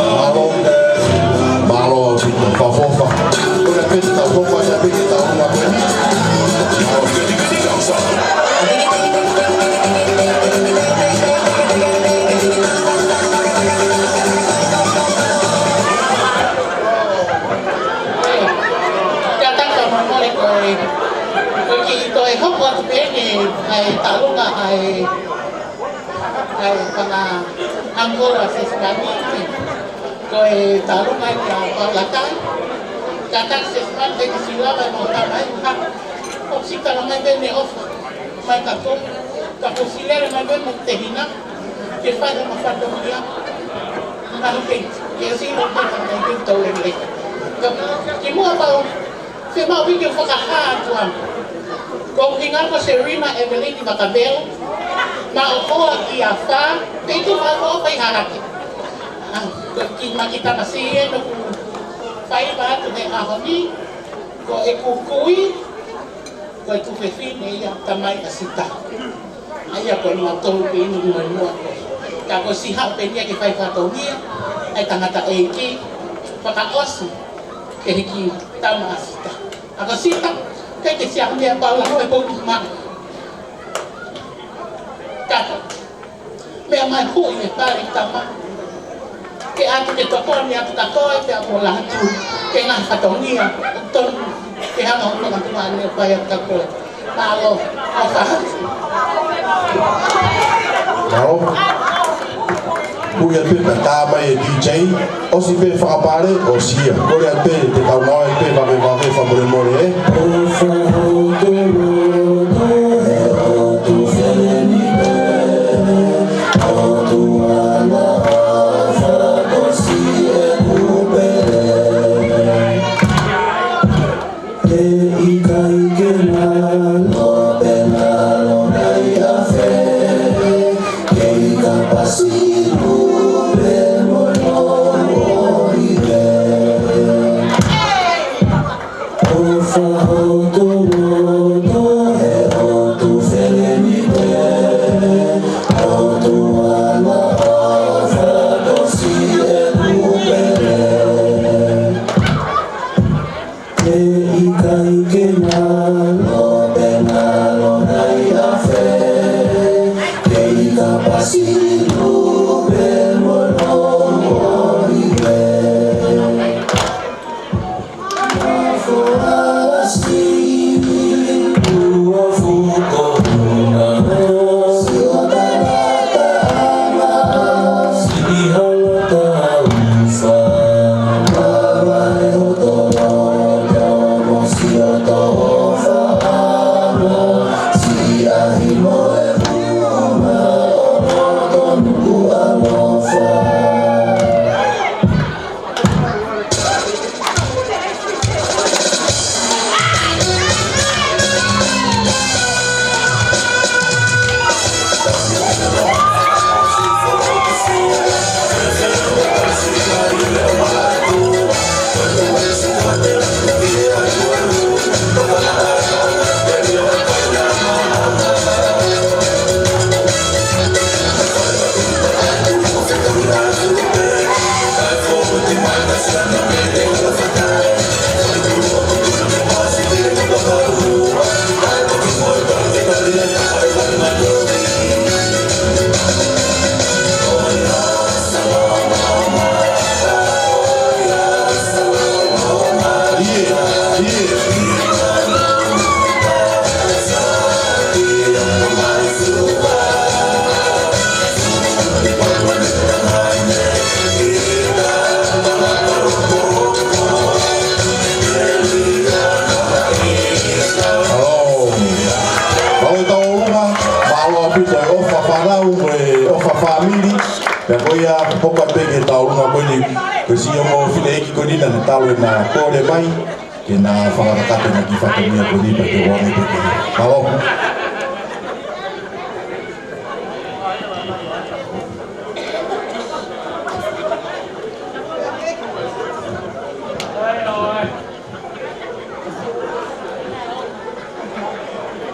Mālō, mālō, fakaʻofoʻofa. Ko e peti tau kofa, ia peti tau na peni. Kia tata mamole ko e, ko e kiʻi toe hoko atu pē ki he taʻalunga ʻa e ʻa e fanga uncle ʻa Sesivani, ko e taʻalunga ia ʻa Paulatai. Ka taki Sesivani te ke sila mai mo tama e ha. ʻOsi tala mai pē ne ʻofa mai ka ko. Ka ko silele mai pē mo te hina. Ke fai mo fatongia. Ka no ke, ke sila mai ka mai ke tau e le. Ka, ke mua pau. Fiemaʻu ke u fakahā atu ʻa e, ko hoku hingoa ko Serina Evelyn Vakaveu, maʻu hoa ki Afā, pea ʻoku ou fai ʻi Haʻaki. ʻA, ko e kiʻi maki tamasiʻi eni ʻoku ou fai atu he ʻaho ni, ko ʻeku kui, ko e tuofefine ia, tamai ʻa Sita. ʻA ia ko e nima tolu pē eni ʻi muʻa. Ka ko e siʻi haʻu pē eni ia ke fai fatongia, ʻa e tangataʻeiki, fakaʻosi, ke hiki tama ʻa Sita. ʻA ko Sita, ʻikai ke siʻi meʻa pau la ko e poupou mai. Ka, meʻa mai hui e pali tama. Ke ʻatu ke tokoni atu ka ko e pea mo la atu. Ke ngaahi fatongia, tonu, ke hanga ʻo fakatuma ane pai atu ka ko e. Mālō, ʻofa. Mālō. Pui atu pē ka tā mai e D J, ʻosi pē fakapale, ʻosi ia. Kole atu pē, te tau ngāue pē, vavevave, fakamolemole, ē. He ʻikai ke ngalo pe ngalo nai afe, kei kapasi lupe mo loʻo ive. ʻOfa hoto loto he ʻOtu feleni pe, ʻOtu ala ʻofa kosi e lupe. He ʻikai ke ngalo pe ngalo nai afe, kei kapasi lupe mo loʻo ive. Mālō. Mālō e tauʻolunga, mālō ʻaupito e ʻofa fānau, mo e ʻofa fāmili. Pea ko ia, hoko atu pē ki he tauʻolunga ko eni, ko e siʻi ongo fineʻeiki ko eni naʻa ne talo ʻena kole mai, ke na fakakakato ʻena kiʻi fatongia ko eni, pea te u ʻoange pē ki ai. Mālō.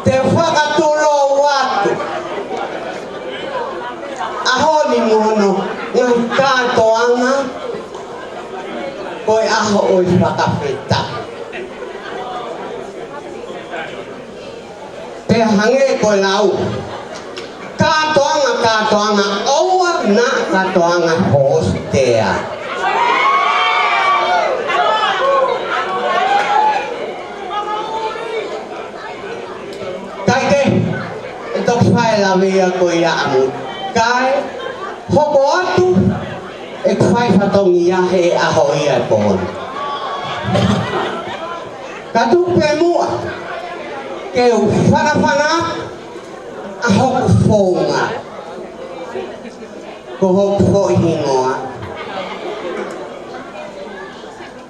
Te u fakatulou atu. ʻAho ni mo hono ngaahi kātoanga, ko e ʻaho ʻo e fakafetaʻi. Pea hangē ko e lau, kātoanga, kātoanga, ʻoua naʻa kātoanga hōstea. Kae kehe, ʻe toki fai e lave ia ko ia ʻamui. Kae hoko atu ʻeku fai fatongia he ʻaho ia e pō ni. Ka tuku pē muʻa ke u fanafana ʻa hoku founga. Ko hoku foʻi hingoa.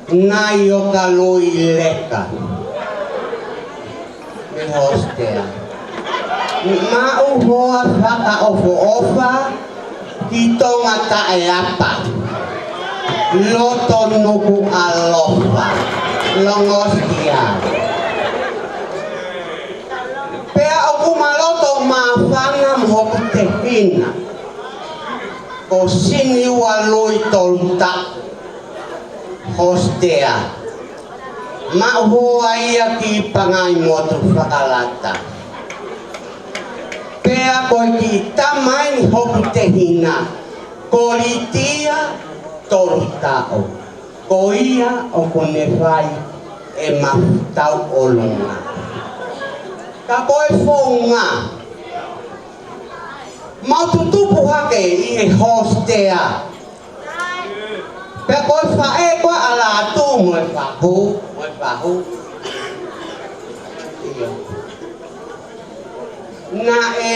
Naʻe ʻi ai ʻa Loileka mei Hōstea. Maʻu hoa fakaʻofoʻofa ki Tonga Taʻeapa, loto Nukuʻalofa, Longosia. Pea ʻoku ma loto māfana mo hoku tehina ko Siniua Lui Tolutaʻu, Hōstea. Maʻu hoa ia ki Pangaimotu Fakalata. Pea ko e kiʻi tama eni hoku tehina ko Litia Tolutaʻu. Ko ia ʻoku ne fai ʻema tauʻolunga. Ka ko e founga, mau tutupu hake ʻi he Hōstea. Pea ko e faʻē ko ē ʻa Lātū mo e Fahu, mo e Fahu. ʻIo. Naʻe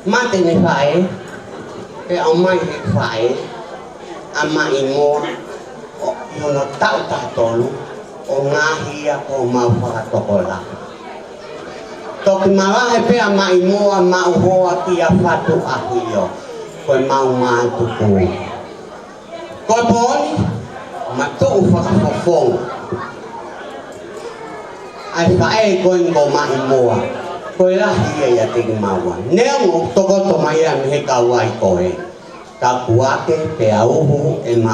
mate ʻene faʻē, pea ʻomai ʻe he faʻē ʻa Maʻimoa, ʻo, ʻi hono taʻu taha tolu, ʻo ngaohi ia ko homau fakatokolahi. Toki malahe pē ʻa Maʻimoa maʻu hoa kia Fatuʻahio, ko e mau mātuku. Ko e pō ni, ma tuʻu fakafofonga ʻa e faʻē ko eni ko Maʻimoa, ko e lahi ia ʻiate kimaua. Neongo ʻoku tokoto mai ia mei he kauvai ko ē, ka kuo ʻave pea uhu ʻema